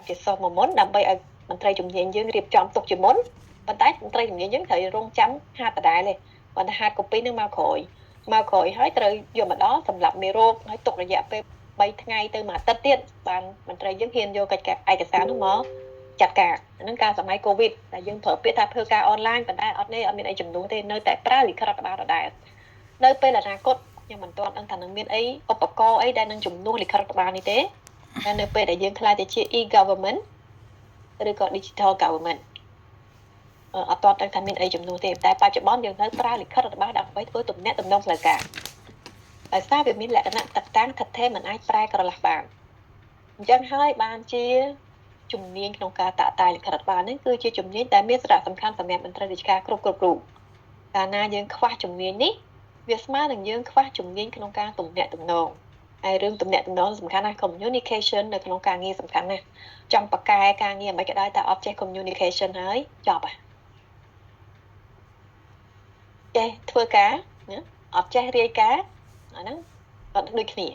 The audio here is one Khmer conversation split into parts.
ជាសោះមកមុនដើម្បីឲ្យមន្ត្រីជំនាញយើងរៀបចំទុកជាមុនប៉ុន្តែមន្ត្រីជំនាញយើងត្រូវរងចាំហាតដដែលទេប៉ុន្តែហាតកូពីនឹងមកក្រោយមកក្រោយហើយត្រូវយកមកដល់សម្រាប់មេរោគហើយទុករយៈពេល3ថ្ងៃទៅមួយអាទិត្យទៀតបានមន្ត្រីយើងហ៊ានយកកិច្ចការឯកសារនោះមកចាត់ការហ្នឹងការសម័យកូវីដដែលយើងប្រើពាក្យថាធ្វើការអនឡាញប៉ុន្តែអត់ទេអត់មានអីចំនួនទេនៅតែប្រើលិខិតរដ្ឋបាលដដែលនៅពេលអនាគតខ្ញុំមិនទាន់ដឹងថានឹងមានអីឧបករណ៍អីដែលនឹងជំនួសលិខិតរដ្ឋបាលនេះទេតែនៅពេលដែលយើងក្លាយទៅជា e-government ឬក៏ digital government អត់ទាន់ដឹងថាមានអីចំនួនទេតែបច្ចុប្បន្នយើងនៅប្រើលិខិតរដ្ឋបាលដើម្បីធ្វើទំនាក់ទំនងផ្លូវការដោយសារវាមានលក្ខណៈតឹកតាំងថិតថេរមិនអាចប្រែក្រឡាស់បានអញ្ចឹងហើយបានជាជំនាញក្នុងការតាក់តែងលិខិតរដ្ឋបាលនេះគឺជាជំនាញដែលមានសារៈសំខាន់សម្រាប់មន្ត្រីរាជការគ្រប់រូបកាលណាយើងខ្វះជំនាញនេះវាស្មើនឹងយើងខ្វះជំនាញក្នុងការទំនាក់ទំនងហើយរឿងទំនាក់ទំនងសំខាន់ណាស់ communication នៅក្នុងការងារសំខាន់ណាស់ចង់បកកែការងារមិនក៏ដោយតែអត់ចេះ communication ហើយចប់ហ่ะចេះធ្វើការណាអត់ចេះរាយការណ៍អាហ្នឹងអត់ដូចគ្នា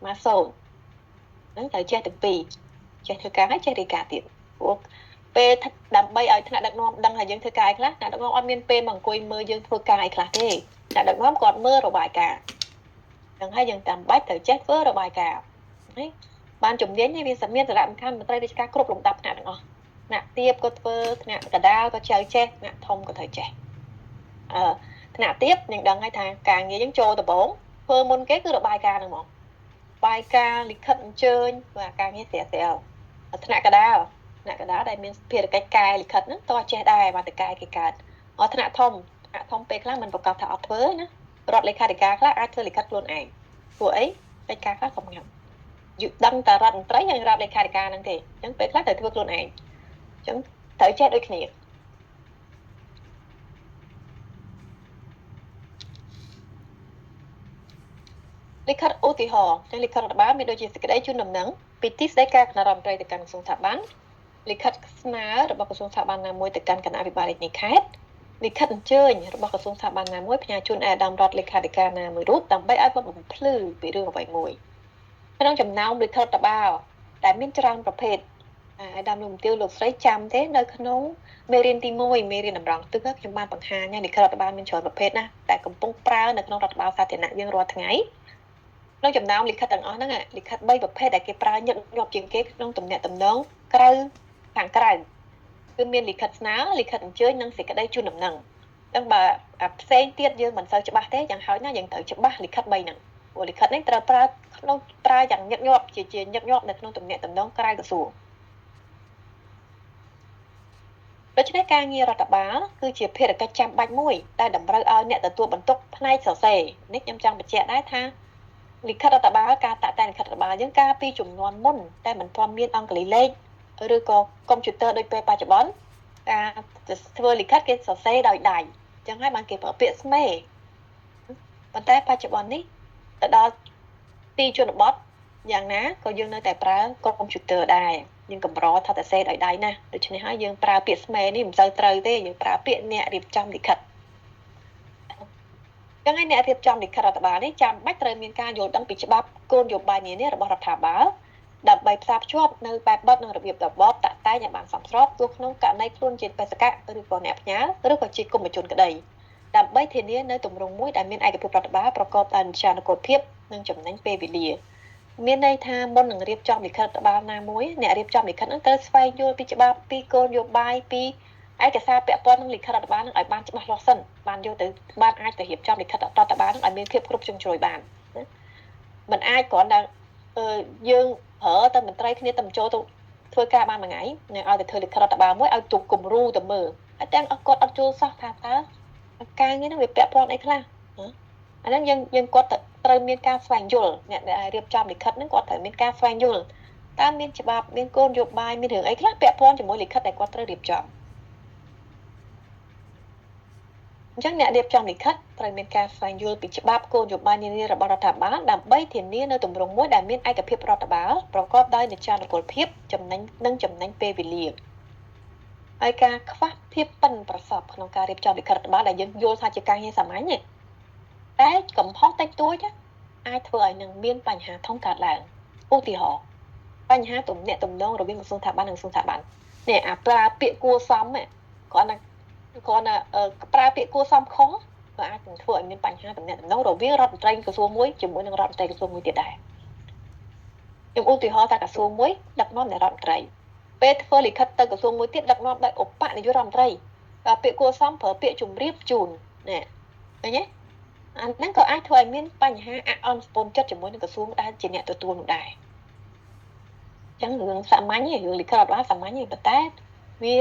មកសូន្យហ្នឹងត្រូវចេះទាំងពីរចេះធ្វើការហើយចេះរាយការណ៍ទៀតព្រោះពេលដើម្បីឲ្យថ្នាក់ដឹកនាំដឹងថាយើងធ្វើការអីខ្លះថ្នាក់ដឹកនាំអត់មានពេលមកអង្គុយមើលយើងធ្វើការអីខ្លះទេថ្នាក់ដឹកនាំគាត់មើលរបាយការណ៍ហ្នឹងហើយយើងតាមបាច់ត្រូវចេះធ្វើរបាយការណ៍ណាបានជំនាញនេះវាមានសារៈសំខាន់មន្ត្រីរាជការគ្រប់លំដាប់ថ្នាក់ទាំងអស់ថ្នាក់ទាបក៏ធ្វើថ្នាក់កណ្ដាលក៏ត្រូវចេះថ្នាក់ធំក៏ត្រូវចេះអឺថ្នាក់ទាបយើងដឹងហើយថាការងារយើងចូលដំបូងធ្វើមុនគេគឺរបាយការណ៍ហ្នឹងហ្មងបាយការលិខិតអញ្ជើញធ្វើអាការងារស្រាលស្រាលថ្នាក់កណ្ដាលថ្នាក់កណ្ដាលដែលមានភារកិច្ចកែលិខិតហ្នឹងតោះចេះដែរបានតែកែគេកើតអត់ថ្នាក់ធំថ្នាក់ធំពេលខ្លះមិនប្រកាសថាអត់ធ្វើណារដ្ឋលេខាធិការខ្លះអាចធ្វើលិខិតខ្លួនឯងព្រោះអីកិច្ចការខ្លះសម្ងាត់យដឹងតែរដ្ឋមន្ត្រីហើយរដ្ឋលេខាធិការហ្នឹងទេអញ្ចឹងពេលខ្លះត្រូវធ្វើខ្លួនឯងអញ្ចឹងត្រូវចេះដូចគ្នាលិខិតឧទាហរណ៍ចឹងលិខិតរដ្ឋបាលមានដូចជាសេចក្តីជូនដំណឹងពីទីស្តីការគណៈរដ្ឋមន្ត្រីទៅកាន់ក្រសួងស្ថាប័នលិខិតស្នើរបស់ក្រសួងស្ថាប័នណាមួយទៅកាន់គណៈអភិបាលរាជធានីខេត្តលិខិតអញ្ជើញរបស់ក្រសួងស្ថាប័នណាមួយផ្ញើជូនឯកឧត្តមរដ្ឋលេខាធិការណាមួយរូបដើម្បីឲ្យមកបំភ្លឺពីរឿងអ្វីមួយក្នុងចំណោមលិខិតរដ្ឋបាលដែលមានច្រើនប្រភេទឯកឧត្តមលោកជំទាវលោកស្រីចាំទេនៅក្នុងមេរៀនទី1មេរៀនតម្រង់ទិសខ្ញុំបានបង្ហាញលិខិតរដ្ឋបាលមានច្រើនប្រភេទណាតែកំពុងប្រើនៅក្នុងរដ្ឋបាលសាធារណៈយើងរាល់ថ្ងៃក្នុងចំណោមលិខិតទាំងអស់ហ្នឹងលិខិត3ប្រភេទដែលគេប្រើញឹកញាប់ជាងគេក្នុងទំនាក់ទំនងក្រៅខាងក្រៅគឺមានលិខិតស្នើលិខិតអញ្ជើញនិងសេចក្តីជូនដំណឹងអញ្ចឹងបើផ្សេងទៀតយើងមិនសូវច្បាស់ទេយ៉ាងហោចណាស់យើងត្រូវច្បាស់លិខិត3ហ្នឹងព្រោះលិខិតនេះត្រូវប្រើក្នុងប្រើយ៉ាងញឹកញាប់ជាញឹកញាប់នៅក្នុងទំនាក់ទំនងក្រៅក្រសួងដូច្នេះការងាររដ្ឋបាលគឺជាភារកិច្ចចាំបាច់មួយដែលតម្រូវឲ្យអ្នកទទួលបន្ទុកផ្នែកសរសេរនេះខ្ញុំចង់បញ្ជាក់ដែរថាលិខិតរដ្ឋបាលការតាក់តែងលិខិតរដ្ឋបាលយើងកាលពីជំនាន់មុនតែមិនទាន់មានអង្គលីលេខឬក៏កុំព្យូទ័រដូចពេលបច្ចុប្បន្នការធ្វើលិខិតគេសរសេរដោយដៃអញ្ចឹងហើយបានគេប្រើពាក្យស្មេប៉ុន្តែបច្ចុប្បន្ននេះទៅដល់ទីជនបទយ៉ាងណាក៏យើងនៅតែប្រើកុំព្យូទ័រដែរយើងកម្រថាតែសេដោយដៃណាដូច្នេះហើយយើងប្រើពាក្យស្មេនេះមិនសូវត្រូវទេយើងប្រើពាក្យអ្នករៀបចំលិខិតចឹងហើយអ្នករៀបចំលិខិតរដ្ឋបាលនេះចាំបាច់ត្រូវមានការយល់ដឹងពីច្បាប់គោលនយោបាយនានារបស់រដ្ឋាភិបាលដើម្បីផ្សារភ្ជាប់នៅបែបបទនិងរបៀបរបបតាក់តែងឲ្យបានសមស្របទោះក្នុងករណីខ្លួនជាបេសកៈឬក៏អ្នកផ្ញើឬក៏ជាគុំជនក្តីដើម្បីធានានៅទម្រង់មួយដែលមានឯកភាពរដ្ឋបាលប្រកបដោយនិស្សានុកូលភាពនិងចំណេញពេលវេលាមានន័យថាមុននឹងរៀបចំលិខិតរដ្ឋបាលណាមួយអ្នករៀបចំលិខិតហ្នឹងត្រូវស្វែងយល់ពីច្បាប់ពីគោលនយោបាយពីឯកសារពាក់ព័ន្ធនឹងលិខិតរដ្ឋបាលនឹងឲ្យបានច្បាស់លាស់សិនបានយកទៅបានអាចទៅរៀបចំលិខិតរដ្ឋបាលនឹងឲ្យមានភាពគ្រប់ជ្រុងជ្រោយបានណាมันអាចគ្រាន់តែយើងប្រើតែមន្ត្រីគ្នាតែចូលទៅធ្វើការបានមួយថ្ងៃនឹងឲ្យទៅធ្វើលិខិតរដ្ឋបាលមួយឲ្យទុកគំរូទៅមើលហើយទាំងអស់គាត់អត់យល់សោះថាតើការងារហ្នឹងវាពាក់ព័ន្ធអីខ្លះអាហ្នឹងយើងគាត់ត្រូវមានការស្វែងយល់អ្នកដែលរៀបចំលិខិតហ្នឹងគាត់ត្រូវមានការស្វែងយល់តើមានច្បាប់មានគោលនយោបាយមានរឿងអីខ្លះពាក់ព័ន្ធជាមួយលិខិតដែលគាត់ត្រូវរៀបចំអញ្ចឹងអ្នករៀបចំលិខិតត្រូវមានការស្វែងយល់ពីច្បាប់គោលនយោបាយនានារបស់រដ្ឋាភិបាលដើម្បីធានានៅទម្រង់មួយដែលមានឯកភាពរដ្ឋបាលប្រកបដោយនិស្ចានុកូលភាពចំណេញនិងចំណេញពេលវេលាហើយការខ្វះភាពប៉ិនប្រសប់ក្នុងការរៀបចំលិខិតរដ្ឋបាលដែលយើងយល់ថាជាការងារសាមញ្ញតែកំហុសតិចតួចអាចធ្វើឲ្យនឹងមានបញ្ហាធំកើតឡើងឧទាហរណ៍ បញ្ហាទំនាក់ទំនងរវាងក្រសួងស្ថាប័ននិងក្រសួងស្ថាប័ននេះអាប្រើពាក្យគួរសមគ្រាន់តែគ្រាន់តែប្រើពាក្យគួរសមខុសក៏អាចនឹងធ្វើឲ្យមានបញ្ហាទំនាក់ទំនងរវាងរដ្ឋមន្ត្រីក្រសួងមួយជាមួយនឹងរដ្ឋមន្ត្រីក្រសួងមួយទៀតដែរខ្ញុំឧទាហរណ៍ថាក្រសួងមួយដឹកនាំដោយរដ្ឋមន្ត្រីពេលធ្វើលិខិតទៅក្រសួងមួយទៀតដឹកនាំដោយឧបនាយករដ្ឋមន្ត្រីដល់ពាក្យគួរសមប្រើពាក្យជំរាបជូននេះឃើញទេអាហ្នឹងក៏អាចធ្វើឲ្យមានបញ្ហាអន់ស្ពន់ចិត្តជាមួយនឹងក្រសួងដែលជាអ្នកទទួលនោះដែរអញ្ចឹងរឿងសាមញ្ញរឿងលិខិតរដ្ឋបាលសាមញ្ញទេប៉ុន្តែវា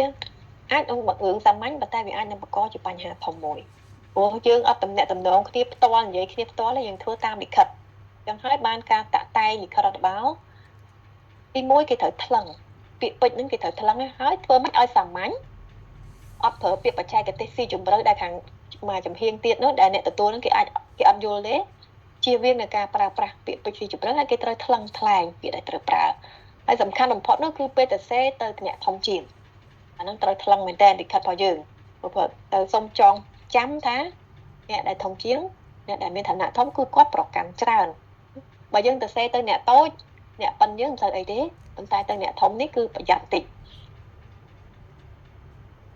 អាចនឹងរឿងសាមញ្ញប៉ុន្តែវាអាចនឹងបង្កជាបញ្ហាធំមួយព្រោះយើងអត់តំណាក់តំណងគ្នាផ្ទាល់និយាយគ្នាផ្ទាល់ទេយើងធ្វើតាមលិខិតអញ្ចឹងហើយបានការតាក់តែងលិខិតរដ្ឋបាលទី1គេត្រូវថ្លឹងពាក្យពេចន៍ហ្នឹងគេត្រូវថ្លឹងហើយធ្វើមិនឲ្យសាមញ្ញអត់ប្រើពាក្យបច្ចេកទេសស៊ីជម្រៅដែលខាងមួយចំហៀងទៀតនោះដែលអ្នកទទួលហ្នឹងគេអាចគេអត់យល់ទេជៀសវាងនៅការប្រើប្រាស់ពាក្យពេចន៍ស៊ីជម្រៅហើយគេត្រូវថ្លឹងថ្លែងពាក្យដែលត្រូវប្រើហើយសំខាន់បំផុតនោះគឺពេលទៅសេទៅអ្នកធំជាងអាហ្នឹងត្រូវថ្លឹងមែនតើលិខិតរបស់យើងព្រោះទៅសុំចងចាំថាអ្នកដែលធំជាងអ្នកដែលមានឋានៈធំគឺគាត់ប្រកាន់ច្រើនបើយើងទៅសេទៅអ្នកតូចអ្នកប៉ុនយើងមិនសូវអីទេប៉ុន្តែទៅអ្នកធំនេះគឺប្រយ័ត្នតិច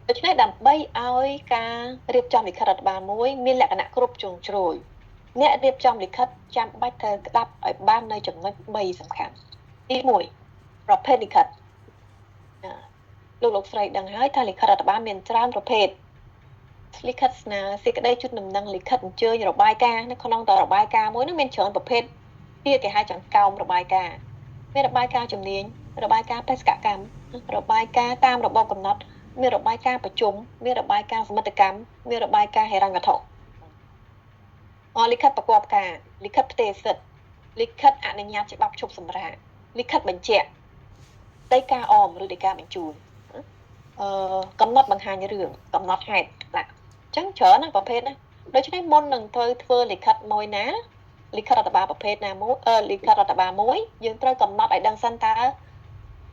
ដូច្នេះដើម្បីឲ្យការរៀបចំលិខិតរដ្ឋបាលមួយមានលក្ខណៈគ្រប់ជ្រុងជ្រោយអ្នករៀបចំលិខិតចាំបាច់ត្រូវក្តាប់ឲ្យបាននៅចំណុច3សំខាន់ទី1ប្រភេទលិខិតលោកស្រីដឹងហើយថាលិខិតរដ្ឋបាលមានច្រើនប្រភេទលិខិតស្នើសេចក្តីជូនដំណឹងលិខិតអញ្ជើញរបាយការណ៍នៅក្នុងតរបាយការណ៍មួយនោះមានច្រើនប្រភេទទៀតគេហៅចង្កោមរបាយការណ៍មានរបាយការណ៍ជំនាញរបាយការណ៍បេសកកម្មរបាយការណ៍តាមរបបកំណត់មានរបាយការណ៍ប្រជុំមានរបាយការណ៍សមិទ្ធកម្មមានរបាយការណ៍ហិរញ្ញវត្ថុលិខិតប្រកបការលិខិតផ្ទេរសិទ្ធិលិខិតអនុញ្ញាតច្បាប់ឈប់សម្រាកលិខិតបញ្ជាក់ដីកាអមឬដីកាបញ្ជូនកំណត់បង្ហាញរឿងកំណត់ហេតុឡាអញ្ចឹងច្រើនណាស់ប្រភេទណាដូច្នេះមុននឹងធ្វើលិខិតមួយណាលិខិតរដ្ឋបាលប្រភេទណាមួយលិខិតរដ្ឋបាលមួយយើងត្រូវកំណត់ឲ្យដឹងសិនតើ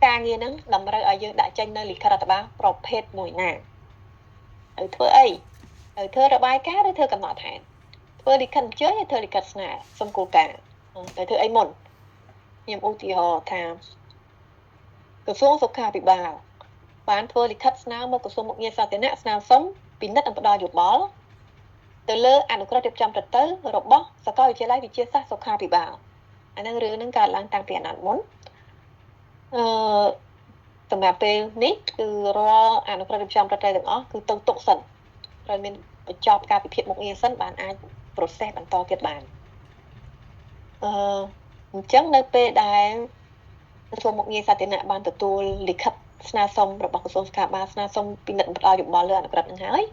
ការងារហ្នឹងតម្រូវឲ្យយើងដាក់ចេញនៅលិខិតរដ្ឋបាលប្រភេទមួយណាត្រូវធ្វើអីត្រូវធ្វើរបាយការណ៍ឬធ្វើកំណត់ហេតុធ្វើលិខិតអញ្ជើញឬធ្វើលិខិតស្នើសុំគោលការណ៍ត្រូវធ្វើអីមុនខ្ញុំឧទាហរណ៍ថាក្រសួងសុខាភិបាលបានធ្វើលិខិតស្នើមកក្រសួងមុខងារសាធារណៈស្នើសុំពិនិត្យនិងផ្ដល់យោបល់ទៅលើអនុក្រឹត្យរៀបចំប្រតិរបស់សាកលវិទ្យាល័យវិទ្យាសាស្ត្រសុខាភិបាលអានឹងរឿងហ្នឹងកើតឡើងតាំងពីអាណត្តិមុនសម្រាប់ពេលនេះគឺរាល់អនុក្រឹត្យរៀបចំប្រតិទាំងអស់គឺទៅទុកសិនត្រូវមានបញ្ចប់ការពិភាក្សាមុខងារសិនបានអាច process បន្តទៀតបានអញ្ចឹងនៅពេលដែលក្រសួងមុខងារសាធារណៈបានទទួលលិខិតស្នើសុំរបស់ក្រសួងសុខាភិបាលស្នើសុំពិនិត្យផ្ដល់យោបល់លើអនុក្រឹត្យហ្នឹងហើយ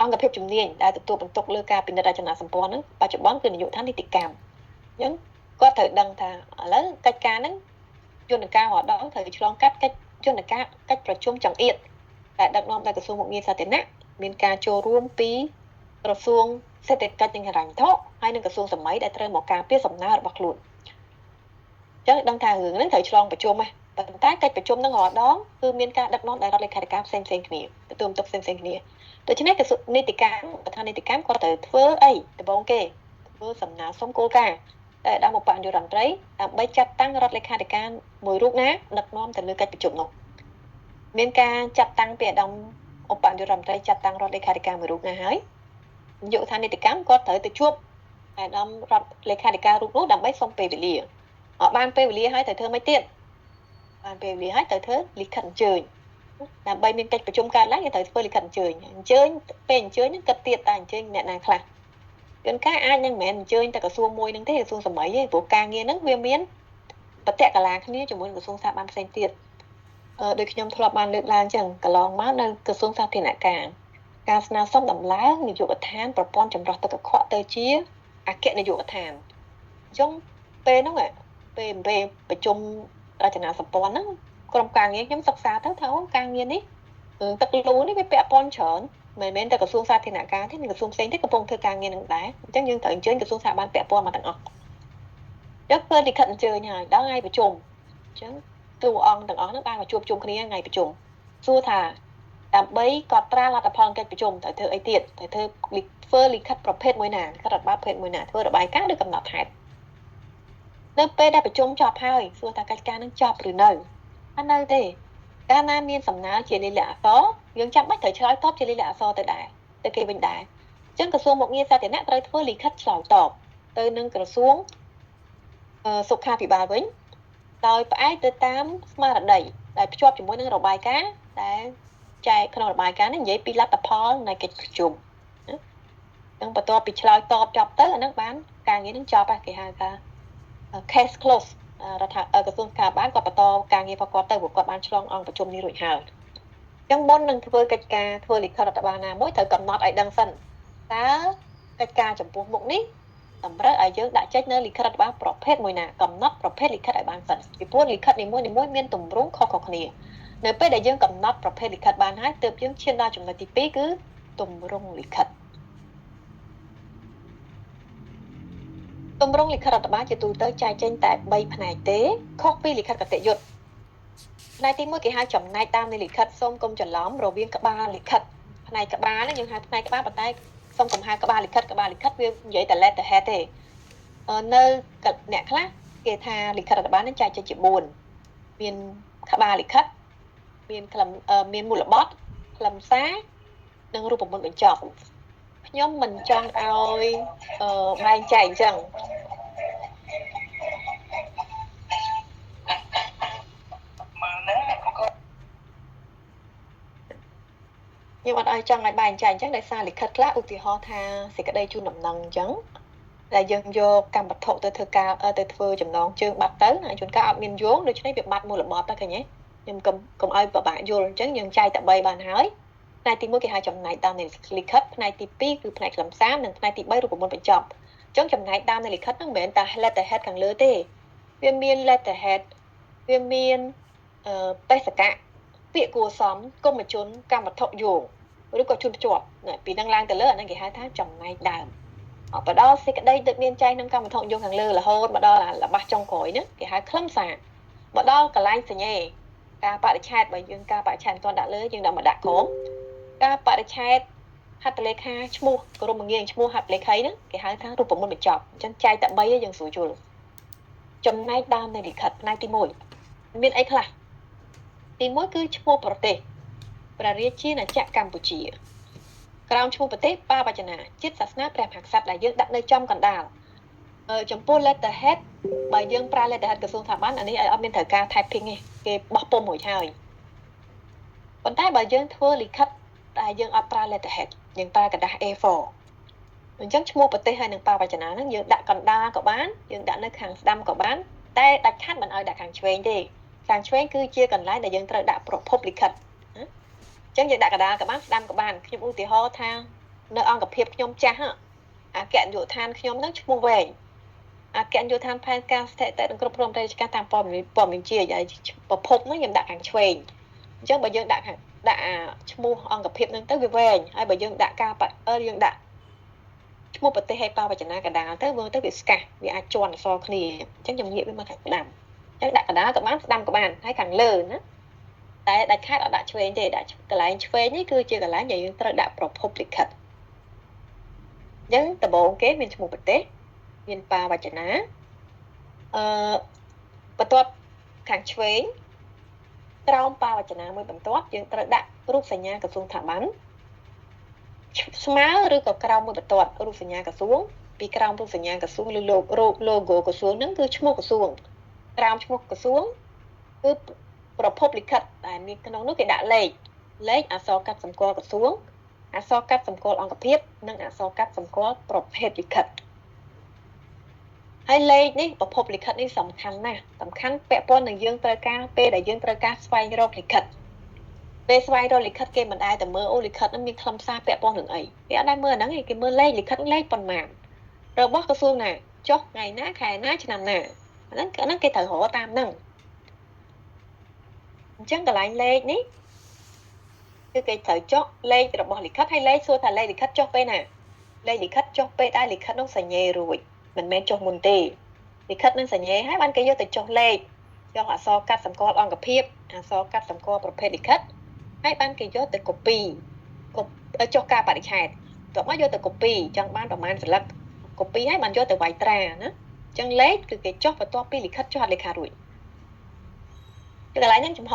អង្គភាពជំនាញដែលទទួលបន្ទុកលើការពិនិត្យរចនាសម្ព័ន្ធហ្នឹងបច្ចុប្បន្នគឺនាយកដ្ឋាននីតិកម្មអញ្ចឹងគាត់ត្រូវដឹងថាឥឡូវកិច្ចការហ្នឹងយន្តការរដងត្រូវឆ្លងកាត់កិច្ចយន្តការកិច្ចប្រជុំចង្អៀតដែលដឹកនាំដោយក្រសួងមុខងារសាធារណៈមានការចូលរួមពីក្រសួងសេដ្ឋកិច្ចនិងហិរញ្ញវត្ថុហើយនិងក្រសួងសម័យដែលត្រូវមកការពារសំណើរបស់ខ្លួនអញ្ចឹងដឹងថារឿងហ្នឹងត្រូវឆ្លងប្រជុំហ្នឹងប៉ុន្តែកិច្ចប្រជុំនឹងរាល់ដងគឺមានការដឹកនាំដោយរដ្ឋលេខាធិការផ្សេងៗគ្នាទទួលបន្ទុកផ្សេងៗគ្នាដូច្នេះក្រសួងនីតិកម្មប្រធាននីតិកម្មគាត់ត្រូវធ្វើអីដំបូងគេធ្វើសំណើសុំគោលការណ៍តែដល់ឧបនាយករដ្ឋមន្ត្រីដើម្បីចាត់តាំងរដ្ឋលេខាធិការមួយរូបណាដឹកនាំទៅលើកិច្ចប្រជុំនោះមានការចាត់តាំងពីឧត្តមឧបនាយករដ្ឋមន្ត្រីចាត់តាំងរដ្ឋលេខាធិការមួយរូបណាហើយនាយកដ្ឋាននីតិកម្មគាត់ត្រូវទៅជួបឧត្តមរដ្ឋលេខាធិការរូបនោះដើម្បីសុំពេលវេលាបានពេលវេលាហើយត្រូវធ្វើម៉េចទៀតបានពេលវេលាហើយត្រូវធ្វើលិខិតអញ្ជើញដើម្បីមានកិច្ចប្រជុំកើតឡើងគេត្រូវធ្វើលិខិតអញ្ជើញអញ្ជើញពេលអញ្ជើញហ្នឹងគិតទៀតតើអញ្ជើញអ្នកណាខ្លះជួនកាលអាចនឹងមិនមែនអញ្ជើញតែក្រសួងមួយហ្នឹងទេក្រសួងសម័យទេព្រោះការងារហ្នឹងវាមានបតិកលាគ្នាជាមួយក្រសួងស្ថាប័នផ្សេងទៀតដោយខ្ញុំធ្លាប់បានលើកឡើងអញ្ចឹងកន្លងមកនៅក្រសួងសាធារណការការស្នើសុំដំឡើងនាយកដ្ឋានប្រព័ន្ធចម្រោះទឹកកខ្វក់ទៅជាអគ្គនាយកដ្ឋានអញ្ចឹងពេលហ្នឹងពេលប្រជុំរចនាសម្ព័ន្ធហ្នឹងក្រុមការងារខ្ញុំសិក្សាទៅថាការងារនេះរឿងទឹកលូនេះវាពាក់ព័ន្ធច្រើនមិនមែនតែក្រសួងសាធារណការទេមានក្រសួងផ្សេងទៀតកំពុងធ្វើការងារនឹងដែរអញ្ចឹងយើងត្រូវអញ្ជើញក្រសួងស្ថាប័នពាក់ព័ន្ធមកទាំងអស់អញ្ចឹងធ្វើលិខិតអញ្ជើញហើយដល់ថ្ងៃប្រជុំអញ្ចឹងតួអង្គទាំងអស់ហ្នឹងបានមកជួបជុំគ្នាថ្ងៃប្រជុំសួរថាដើម្បីកត់ត្រាលទ្ធផលកិច្ចប្រជុំត្រូវធ្វើអីទៀតត្រូវធ្វើលិខិតប្រភេទមួយណាលិខិតរដ្ឋបាលប្រភេទមួយណាធ្វើរបាយការណ៍ឬកំណត់ហេតុ នៅពេលដែលប្រជុំចប់ហើយសួរថាកិច្ចការនឹងចប់ឬនៅអត់នៅទេកាលណាមានសំណើជាលាយលក្ខណ៍អក្សរយើងចាំបាច់ត្រូវឆ្លើយតបជាលាយលក្ខណ៍អក្សរទៅដែរទៅគេវិញដែរអញ្ចឹងក្រសួងមុខងារសាធារណៈត្រូវធ្វើលិខិតឆ្លើយតបទៅនឹងក្រសួងសុខាភិបាលវិញដោយផ្អែកទៅតាមស្មារតីដែលភ្ជាប់ជាមួយនឹងរបាយការណ៍ដែលចែកក្នុងរបាយការណ៍នេះនិយាយពីលទ្ធផលនៃកិច្ចប្រជុំនឹងបន្ទាប់ពីឆ្លើយតបចប់ទៅអានឹងបានការងារនឹងចប់ហើយគេហៅថា case close រដ្ឋក្រសួងសុខាភិបាលគាត់បន្តការងាររបស់គាត់ទៅព្រោះគាត់បានឆ្លងអង្គប្រជុំនេះរួចហើយអញ្ចឹងមុននឹងធ្វើកិច្ចការធ្វើលិខិតរដ្ឋបាលណាមួយត្រូវកំណត់ឲ្យដឹងសិនតើកិច្ចការចំពោះមុខនេះតម្រូវឲ្យយើងដាក់ចេញនៅលិខិតរដ្ឋបាលប្រភេទមួយណាកំណត់ប្រភេទលិខិតឲ្យបានសិនពីព្រោះលិខិតនីមួយៗមានទម្រង់ខុសៗគ្នានៅពេលដែលយើងកំណត់ប្រភេទលិខិតបានហើយទើបយើងឈានដល់ចំណុចទី2គឺទម្រង់លិខិតទម្រង់លិខិតរដ្ឋបាលជាទូទៅចែកចេញតែ3ផ្នែកទេខុសពីលិខិតគតិយុត្តផ្នែកទី1គេហៅចំណែកតាមនៃលិខិតសូមកុំច្រឡំរវាងក្បាលលិខិតផ្នែកក្បាលហ្នឹងយើងហៅផ្នែកក្បាលប៉ុន្តែសូមកុំហៅក្បាលលិខិតក្បាលលិខិតវានិយាយតែ letterhead ទេនៅអ្នកខ្លះគេថាលិខិតរដ្ឋបាលហ្នឹងចែកចេញជា4មានក្បាលលិខិតមានខ្លឹមមានមូលបត្រខ្លឹមសារនិងរូបមន្តបញ្ចប់ខ្ញុំមិនចង់ឲ្យបែងចែកអញ្ចឹងខ្ញុំអត់ឲ្យចង់ឲ្យបែងចែកអញ្ចឹងដោយសារលិខិតខ្លះឧទាហរណ៍ថាសេចក្តីជូនដំណឹងអញ្ចឹងដែលយើងយកកម្មវត្ថុទៅធ្វើការទៅធ្វើចំណងជើងបាត់ទៅជួនកាលអត់មានយោងដូច្នេះវាបាត់មូលបត្រទៅឃើញទេខ្ញុំកុំឲ្យពិបាកយល់អញ្ចឹងយើងចែកតែ3បានហើយផ្នែកទី1គេហៅចំណែកដើមនៃលិខិតផ្នែកទី2គឺផ្នែកខ្លឹមសារនិងផ្នែកទី3រូបមន្តបញ្ចប់អញ្ចឹងចំណែកដើមនៃលិខិតហ្នឹងមិនមែនតែ letterhead ខាងលើទេវាមាន letterhead វាមានបេសកៈពាក្យគួរសមគុម្ពជនកម្មវត្ថុយោងឬក៏ជនភ្ជាប់ពីនឹងឡើងទៅលើអាហ្នឹងគេហៅថាចំណែកដើមបដល់សេចក្តីដូចមានចែងក្នុងកម្មវត្ថុយោងខាងលើរហូតមកដល់របស់ចុងក្រោយហ្នឹងគេហៅខ្លឹមសារមកដល់កន្លែងសញ្ញេការបរិច្ឆេទបើយើងការបរិច្ឆេទមិនទាន់ដាក់លើយើងដាក់មកដាក់ក្រោមការបរិច្ឆេទហត្ថលេខាឈ្មោះក្រុមងារឈ្មោះហត្ថលេខីហ្នឹងគេហៅថារូបមន្តបញ្ចប់អញ្ចឹងចែកតែ3យើងស្រួលយល់ចំណែកដើមនៃលិខិតផ្នែកទី1មានអីខ្លះទី1គឺឈ្មោះប្រទេសព្រះរាជាណាចក្រកម្ពុជាក្រោមឈ្មោះប្រទេសបាវចនាជាតិសាសនាព្រះមហាក្សត្រដែលយើងដាក់នៅចំកណ្ដាលចំពោះ letterhead បើយើងប្រើ letterhead ក្រសួងស្ថាប័នអានេះអត់មានត្រូវការ typing ទេគេបោះពុំរួចហើយប៉ុន្តែបើយើងធ្វើលិខិតតែយើងអត់ប្រើ letterhead យើងប្រើក្រដាស A4 អញ្ចឹងឈ្មោះប្រទេសហើយនឹងបាវចនាហ្នឹងយើងដាក់កណ្ដាលក៏បានយើងដាក់នៅខាងស្ដាំក៏បានតែដាច់ខាត់មិនឲ្យដាក់ខាងឆ្វេងទេខាងឆ្វេងគឺជាកន្លែងដែលយើងត្រូវដាក់ប្រភពលិខិតអញ្ចឹងយើងដាក់កណ្ដាលក៏បានស្ដាំក៏បានខ្ញុំឧទាហរណ៍ថានៅអង្គភាពខ្ញុំចាស់អគ្គនាយកដ្ឋានខ្ញុំហ្នឹងឈ្មោះវែងអគ្គនាយកដ្ឋានផែនការស្ថិតិនិងគ្រប់គ្រងរាជការតាមព័ត៌មានជាហើយប្រភពហ្នឹងខ្ញុំដាក់ខាងឆ្វេងអញ្ចឹងបើយើងដាក់ខាងដាក់ឈ្មោះអង្គភាពហ្នឹងទៅវាវែងហើយបើយើងដាក់ការយើងដាក់ឈ្មោះប្រទេសហើយបាវចនាកណ្ដាលទៅមើលទៅវាស្កាស់វាអាចជន់អក្សរគ្នាអញ្ចឹងខ្ញុំងាកវាមកខាងស្ដាំអញ្ចឹងដាក់កណ្ដាលក៏បានស្ដាំក៏បានហើយខាងលើណាតែដាច់ខាតអត់ដាក់ឆ្វេងទេដាក់កន្លែងឆ្វេងនេះគឺជាកន្លែងដែលយើងត្រូវដាក់ប្រភពលិខិតអញ្ចឹងដំបូងគេមានឈ្មោះប្រទេសមានបាវចនាបន្ទាប់ខាងឆ្វេងក្រោមបាវចនាមួយបន្ទាប់យើងត្រូវដាក់រូបសញ្ញាក្រសួងស្ថាប័នស្មើឬក៏ក្រោមមួយបន្ទាត់រូបសញ្ញាក្រសួងពីក្រោមរូបសញ្ញាក្រសួងឬ logo ក្រសួងហ្នឹងគឺឈ្មោះក្រសួងក្រោមឈ្មោះក្រសួងគឺប្រភពលិខិតដែលមានក្នុងនោះគេដាក់លេខអក្សរកាត់សម្គាល់ក្រសួងអក្សរកាត់សម្គាល់អង្គភាពនិងអក្សរកាត់សម្គាល់ប្រភេទលិខិតហើយលេខនេះប្រភពលិខិតនេះសំខាន់ណាស់សំខាន់ពាក់ព័ន្ធនឹងយើងត្រូវការពេលដែលយើងត្រូវការស្វែងរកលិខិតពេលស្វែងរកលិខិតគេមិនដែលតែមើលអូលិខិតហ្នឹងមានខ្លឹមសារពាក់ព័ន្ធនឹងអីគេអត់ដែលមើលអាហ្នឹងទេគេមើលលេខលិខិតលេខប៉ុន្មានរបស់ក្រសួងណាចុះថ្ងៃណាខែណាឆ្នាំណាអាហ្នឹងគេត្រូវរកតាមហ្នឹងអញ្ចឹងកន្លែងលេខនេះគឺគេត្រូវចុះលេខរបស់លិខិតហើយលេខសួរថាលេខលិខិតចុះពេលណាលេខលិខិតចុះពេលដែលលិខិតនោះសញ្ញេរួចមិនមែនចុះមុនទេលិខិតនឹងសញ្ញេហើយបានគេយកទៅចុះលេខចុះអក្សរកាត់សម្គាល់អង្គភាពអក្សរកាត់សម្គាល់ប្រភេទលិខិតហើយបានគេយកទៅ copy ចុះការបរិច្ឆេទតោះមកយកទៅ copy ចង់បានប្រមាណសន្លឹក copy ហើយបានយកទៅវាយត្រាណា ចឹងលេខគឺគេចុះបន្ទាប់ពីលិខិតចុះហត្ថលេខារួចកន្លែងហ្នឹងចំហ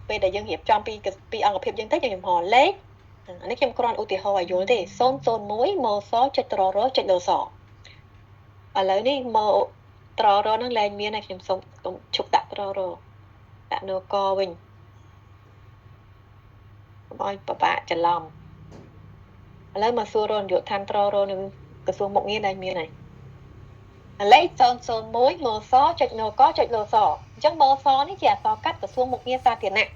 ពេលដែលយើងរៀបចំពីអង្គភាពយើងទៅយើងចំហលេខអានេះខ្ញុំគ្រាន់ឧទាហរណ៍ឲ្យយល់ទេ001មសចុចត្ររចុចលសឥឡូវនេះមកត្ររហ្នឹងលែងមានហើយខ្ញុំសូមឈប់ដាក់ត្ររដាក់នកវិញកុំឲ្យពិបាកច្រឡំឥឡូវមកសួររនយុឋានត្ររនៅក្រសួងមុខងារដែលមានហើយលេខ001មសចុចនកចុចលសអញ្ចឹងមសនេះជាអក្សរកាត់ក្រសួងមុខងារសាធារណៈ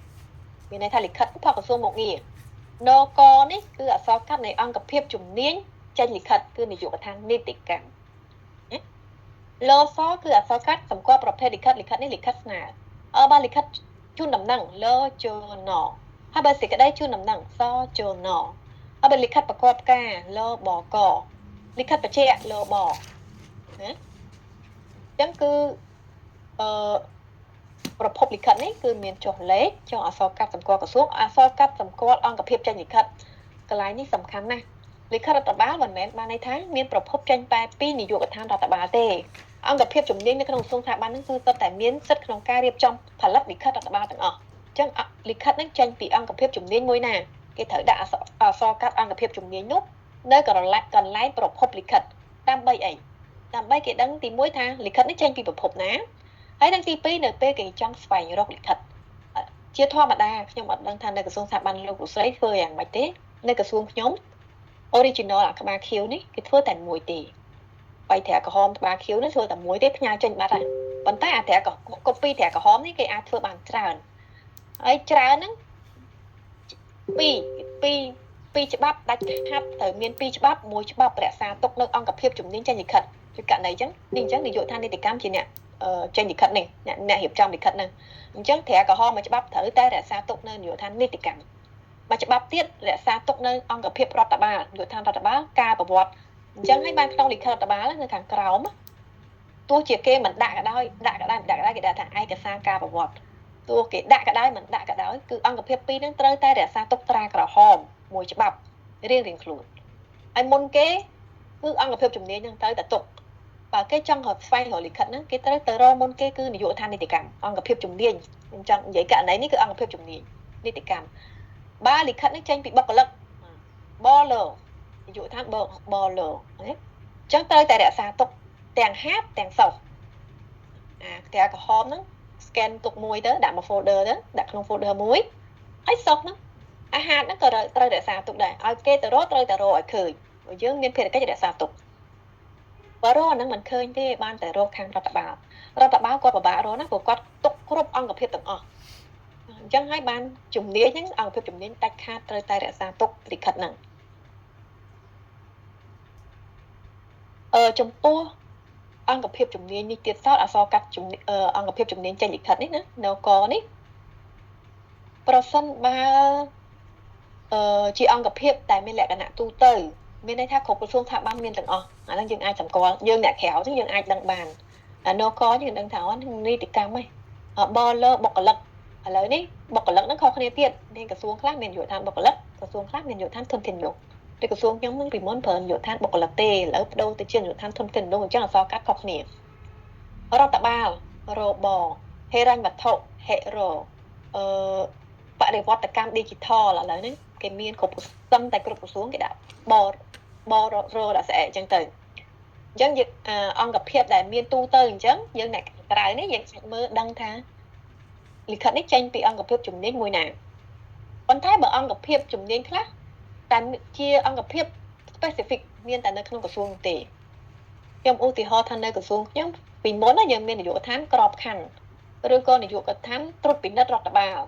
មានន័យថាលិខិតរបស់ក្រសួងមុខងារនកនេះគឺអក្សរកាត់នៃអង្គភាពជំនាញចេញលិខិតគឺនាយកដ្ឋាននីតិកម្មលសគឺអក្សរកាត់សម្គាល់ប្រភេទលិខិតលិខិតនេះលិខិតស្នើបើលិខិតជូនដំណឹងលជណហើយបើសេចក្តីជូនដំណឹងសជណហើយបើលិខិតប្រកបការលបកលិខិតបញ្ជាក់លបណាអញ្ចឹងគឺអឺប្រភពលិខិតនេះគឺមានចុះលេខចុះអក្សរកាត់សម្គាល់ក្រសួងអក្សរកាត់សម្គាល់អង្គភាពចេញលិខិតកន្លែងនេះសំខាន់ណាស់លិខិតរដ្ឋបាលមិនមែនបានន័យថាមានប្រភពចេញតែពីនាយកដ្ឋានរដ្ឋបាលទេអង្គភាពជំនាញនៅក្នុងក្រសួងស្ថាប័នហ្នឹងគឺសុទ្ធតែមានសិទ្ធិក្នុងការរៀបចំផលិតលិខិតរដ្ឋបាលទាំងអស់អញ្ចឹងលិខិតហ្នឹងចេញពីអង្គភាពជំនាញមួយណាគេត្រូវដាក់អក្សរកាត់អង្គភាពជំនាញនោះនៅកន្លែងប្រភពលិខិតដើម្បីអីដើម្បីគេដឹងទី1ថាលិខិតនេះចេញពីប្រភពណាហើយនឹងទី2នៅពេលគេចង់ស្វែងរកលិខិតជាធម្មតាខ្ញុំអត់ដឹងថានៅក្រសួងស្ថាប័នលោកលោកស្រីធ្វើយ៉ាងម៉េចទេនៅក្រសួងខ្ញុំ original អាក្បាលខៀវនេះគេធ្វើតែមួយទេបីត្រាក្រហមក្បាលខៀវនេះធ្វើតែមួយទេផ្ញើចេញបាត់ហើយប៉ុន្តែអាត្រា copy ត្រាក្រហមនេះគេអាចធ្វើបានច្រើនហើយច្រើនហ្នឹងពីរច្បាប់ដាច់ខាត់ត្រូវមានពីរច្បាប់មួយច្បាប់រក្សាទុកនៅអង្គភាពជំនាញចេញលិខិតគឺករណីអញ្ចឹងនេះអញ្ចឹងនាយកដ្ឋាននីតិកម្មជាអ្នកចេញលិខិតនេះអ្នករៀបចំលិខិតហ្នឹងអញ្ចឹងត្រាក្រហមមួយច្បាប់ត្រូវតែរក្សាទុកនៅនាយកដ្ឋាននីតិកម្មមួយច្បាប់ទៀតរក្សាទុកនៅអង្គភាពរដ្ឋបាលនាយកដ្ឋានរដ្ឋបាលការប្រវត្តិអញ្ចឹងហើយបានក្នុងលិខិតរដ្ឋបាលនៅខាងក្រោមទោះជាគេមិនដាក់ក៏ដោយដាក់ក៏ដោយមិនដាក់ក៏ដោយគេដាក់ថាឯកសារការប្រវត្តិទោះគេដាក់ក៏ដោយមិនដាក់ក៏ដោយគឺអង្គភាពពីរហ្នឹងត្រូវតែរក្សាទុកត្រាក្រហមមួយច្បាប់រៀងៗខ្លួនហើយមុនគេគឺអង្គភាពជំនាញហ្នឹងត្រូវតែទុកបើគេចង់ស្វែងរកលិខិតហ្នឹងគេត្រូវទៅរកមុនគេគឺនាយកដ្ឋាននីតិកម្មអង្គភាពជំនាញខ្ញុំចង់និយាយករណីនេះគឺអង្គភាពជំនាញនីតិកម្មបើលិខិតនេះចេញពីបុគ្គលិកបលនាយកដ្ឋានបលណាអញ្ចឹងត្រូវតែរក្សាទុកទាំងហាបទាំងសោះអាផ្ទះក្រហមហ្នឹង scan ទុកមួយទៅដាក់មក folder ទៅដាក់ក្នុង folder មួយហើយសោះហ្នឹងអាហារហ្នឹងក៏ត្រូវរក្សាទុកដែរឲ្យគេទៅរកត្រូវតែរកឲ្យឃើញព្រោះយើងមានភារកិច្ចរក្សាទុកបើរកអាហ្នឹងមិនឃើញទេបានតែរកខាងរដ្ឋបាលរដ្ឋបាលគាត់ពិបាករកណាព្រោះគាត់ទុកគ្រប់អង្គភាពទាំងអស់អញ្ចឹងហើយបានជំនាញហ្នឹងអង្គភាពជំនាញដាច់ខាតត្រូវតែរក្សាទុកលិខិតហ្នឹងចំពោះអង្គភាពជំនាញនេះទៀតសោតអក្សរកាត់អង្គភាពជំនាញចេញលិខិតនេះណានកនេះប្រសិនបើជាអង្គភាពតែមានលក្ខណៈទូទៅមានន័យថាគ្រប់ក្រសួងស្ថាប័នមានទាំងអស់អាហ្នឹងយើងអាចសម្គាល់យើងអ្នកក្រៅហ្នឹងយើងអាចដឹងបានអានកយើងដឹងថានីតិកម្មហ្នឹងបលបុគ្គលិកឥឡូវនេះបុគ្គលិកហ្នឹងខុសគ្នាទៀតមានក្រសួងខ្លះមាននាយកដ្ឋានបុគ្គលិកក្រសួងខ្លះមាននាយកដ្ឋានធនធានមនុស្សតែក្រសួងខ្ញុំហ្នឹងពីមុនប្រើនាយកដ្ឋានបុគ្គលិកទេឥឡូវបដូរទៅជានាយកដ្ឋានធនធានមនុស្សអញ្ចឹងអក្សរកាត់ខុសគ្នារដ្ឋបាលរបហិរញ្ញវត្ថុហិរបរិវត្តកម្ម digital ឥឡូវហ្នឹងគេមានគ្រប់សឹងតែគ្រប់ក្រសួងគេដាក់បរដាក់ស្អែកអញ្ចឹងទៅអញ្ចឹងយើងអង្គភាពដែលមានទូទៅអញ្ចឹងយើងអ្នកក្រៅនេះយើងអាចមើលដឹងថាលិខិតនេះចេញពីអង្គភាពជំនាញមួយណាប៉ុន្តែបើអង្គភាពជំនាញខ្លះតែជាអង្គភាព specific មានតែនៅក្នុងក្រសួងទេខ្ញុំឧទាហរណ៍ថានៅក្រសួងខ្ញុំពីមុនណាយើងមាននាយកដ្ឋានក្របខ័ណ្ឌឬក៏នាយកដ្ឋានត្រួតពិនិត្យរដ្ឋបាល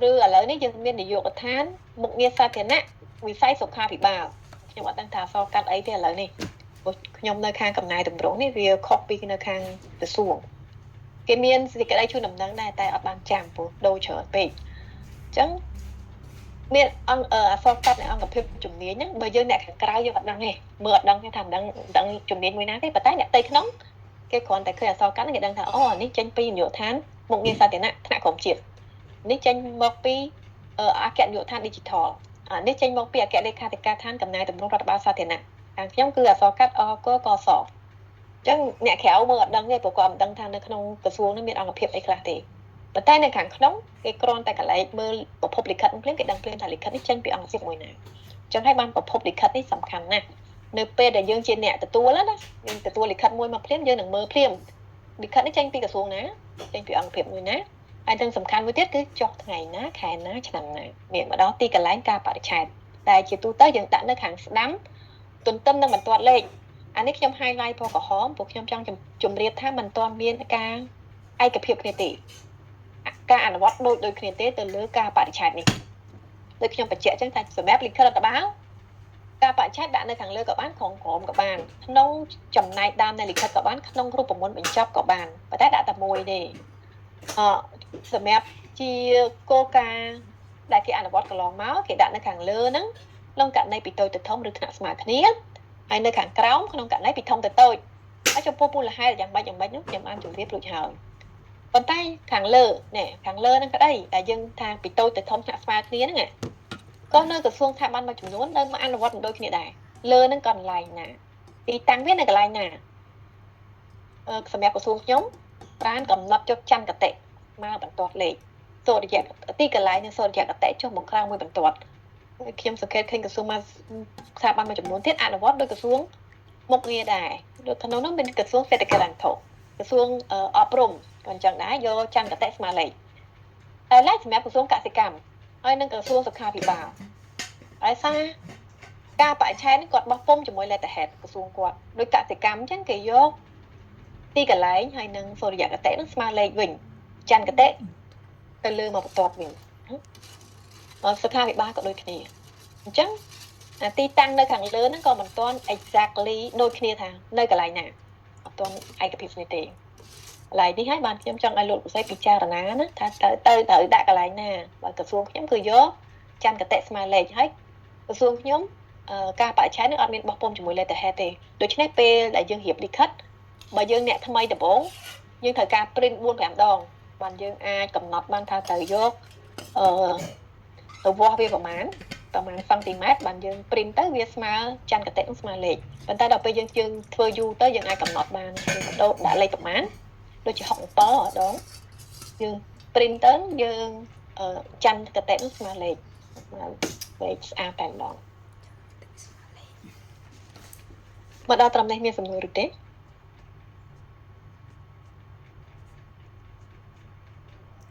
ឬឥឡូវនេះយើងមាននាយកដ្ឋានមុខងារសាធារណៈវិស័យសុខាភិបាលខ្ញុំអត់ដឹងថាអក្សរកាត់អីទេឥឡូវនេះព្រោះខ្ញុំនៅខាងកំណែតម្រង់នេះវាខុសពីនៅខាងក្រសួងគេមានសេចក្តីជូនដំណឹងដែរតែអត់បានចាំព្រោះដូរច្រើនពេកអញ្ចឹងមានអង្គអក្សរកាត់នៃអង្គភាពជំនាញហ្នឹងបើយើងអ្នកខាងក្រៅយើងអត់ដឹងទេមើលអត់ដឹងទេថាមិនដឹងជំនាញមួយណាទេប៉ុន្តែអ្នកផ្ទៃក្នុងគេគ្រាន់តែឃើញអក្សរកាត់គេដឹងថាអូនេះចេញពីនាយកដ្ឋានមុខងារសាធារណៈថ្នាក់ក្រោមជាតិនេះចេញមកពីអគ្គនាយកដ្ឋាន Digital អានេះចេញមកពីអគ្គលេខាធិការដ្ឋានកំណែទម្រង់រដ្ឋបាលសាធារណៈខាងខ្ញុំគឺអក្សរកាត់អកកស ចឹងអ្នកក្រៅមើលអត់ដឹងទេព្រោះគាត់មិនដឹងថានៅក្នុងក្រសួងនោះមានអង្គភាពអីខ្លះទេប៉ុន្តែនៅខាងក្នុងគេគ្រាន់តែកលែកមើលប្រភពលិខិតភ្លាមគេដឹងភ្លាមថាលិខិតនេះចេញពីអង្គភាពមួយណាចឹងហើយបានប្រភពលិខិតនេះសំខាន់ណាស់នៅពេលដែលយើងជាអ្នកទទួលណាយើងទទួលលិខិតមួយមកភ្លាមយើងនឹងមើលភ្លាមលិខិតនេះចេញពីក្រសួងណាចេញពីអង្គភាពមួយណាហើយទាំងសំខាន់មួយទៀតគឺចុះថ្ងៃណាខែណាឆ្នាំណាមានមកដល់ទីកន្លែងការបរិច្ឆេទតែជាទូទៅយើងដាក់នៅខាងស្ដាំទន្ទឹមនឹងបន្ទាត់លេខអានេះខ្ញុំ highlight ពណ៌ក្រហមព្រោះខ្ញុំចង់ជម្រាបថាមិនទាន់មានការឯកភាពគ្នាទេការអនុវត្តដូចដូចគ្នាទេទៅលើការបរិច្ឆេទនេះដូចខ្ញុំបញ្ជាក់ចឹងថាសម្រាប់លិខិតរដ្ឋបាលការបរិច្ឆេទដាក់នៅខាងលើក៏បានក្រោមក្រោមក៏បានក្នុងចំណែកដើមនៃលិខិតក៏បានក្នុងរូបមន្តបញ្ចប់ក៏បានប៉ុន្តែដាក់តែមួយទេអសម្រាប់ជាគោលការណ៍ដែលគេអនុវត្តកន្លងមកគេដាក់នៅខាងលើហ្នឹងក្នុងករណីពីតូចទៅធំឬថ្នាក់ស្មើគ្នាហើយនៅខាងក្រោមក្នុងករណីពីធំទៅតូចហើយចំពោះមូលហេតុយ៉ាងម៉េចយ៉ាងម៉េចនោះខ្ញុំបានជម្រាបរួចហើយប៉ុន្តែខាងលើនេះខាងលើហ្នឹងក្តីដែលយើងថាពីតូចទៅធំថ្នាក់ស្មើគ្នាហ្នឹងក៏នៅក្រសួងស្ថាប័នមួយចំនួននៅមកអនុវត្តមិនដូចគ្នាដែរលើហ្នឹងក៏កន្លែងណាទីតាំងវានៅកន្លែងណាសម្រាប់ក្រសួងខ្ញុំបានកំណត់យកចន្ទគតិមកបន្ទាត់លេខសូរិយទីកន្លែងនិងសូរិយគតិចុះមកក្រៅមួយបន្ទាត់ខ្ញុំសង្កេតឃើញក្រសួងមកស្ថាប័នមួយចំនួនទៀតអនុវត្តដោយក្រសួងមុខងារដែរដូចក្នុងនោះមានក្រសួងសេដ្ឋកិច្ចនិងវត្ថុក្រសួងអប់រំក៏អញ្ចឹងដែរយកចន្ទគតិស្មើលេខតែឡែកសម្រាប់ក្រសួងកសិកម្មហើយនិងក្រសួងសុខាភិបាលហើយសារការបរិច្ឆេទនេះគាត់បោះពុំជាមួយ letterhead ក្រសួងគាត់ដោយកសិកម្មអញ្ចឹងគេយកទីកន្លែងហើយនិងសូរិយគតិនឹងស្មើលេខវិញចន្ទគតិទៅលើមកបន្ទាត់វិញសុខាភិបាលក៏ដូចគ្នាអញ្ចឹងអាទីតាំងនៅខាងលើហ្នឹងក៏មិនទាន់ exactly ដូចគ្នាថានៅកន្លែងណាអត់ទាន់ឯកភាពគ្នាទេកន្លែងនេះហើយបានខ្ញុំចង់ឲ្យលោកពិសេសពិចារណាណាថាទៅទៅត្រូវដាក់កន្លែងណាបើក្រសួងខ្ញុំគឺយកចន្ទគតិស្មើលេខហើយក្រសួងខ្ញុំការបរិច្ឆេទនឹងអត់មានបោះពុំជាមួយ letterhead ទេដូច្នេះពេលដែលយើងរៀបលិខិតបើយើងអ្នកថ្មីដំបូងយើងត្រូវការ print 4 5ដងបានយើងអាចកំណត់បានថាត្រូវយកអឺទៅវាស់វាប្រមាណប្រមាណសង់ទីម៉ែត្របានយើង print ទៅវាស្មើចន្ទគតិនឹងស្មើលេខប៉ុន្តែដល់ពេលយើងយើងធ្វើយូរទៅយើងអាចកំណត់បានយើងបដូរដាក់លេខប្រមាណដូចជា67ដងយើង print ទៅយើងចន្ទគតិនឹងស្មើលេខស្មើលេខស្អាតតែម្ដងមកដល់ត្រឹមនេះមានសំណួរឬទេ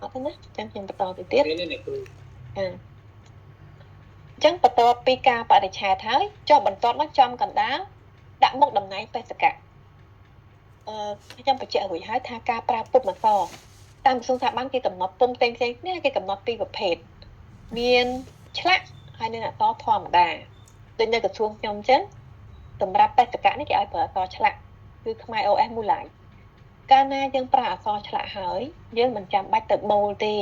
អត់ទេណាចឹងខ្ញុំបន្តទៅទៀត នេះនេះគ្រូ អញ្ចឹងបន្ទាប់ពីការបរិច្ឆេទហើយចុះបន្ទាប់មកចំកណ្ដាលដាក់មុខតំណែងបេសកៈអឺខ្ញុំបញ្ជាក់រួចហើយថាការប្រើពុម្ពអក្សរតាមក្រសួងស្ថាប័នគេកំណត់ពុម្ពផ្សេងផ្សេងគ្នាគេកំណត់ពីរប្រភេទមានឆ្លាក់ហើយនិងអក្សរធម្មតាដូចនៅក្រសួងខ្ញុំអញ្ចឹងសម្រាប់បេសកៈនេះគេឲ្យប្រើអក្សរឆ្លាក់គឺខ្មែរ OS មូឡាយកាលណាយើងប្រើអក្សរឆ្លាក់ហើយយើងមិនចាំបាច់ទៅ bold ទេ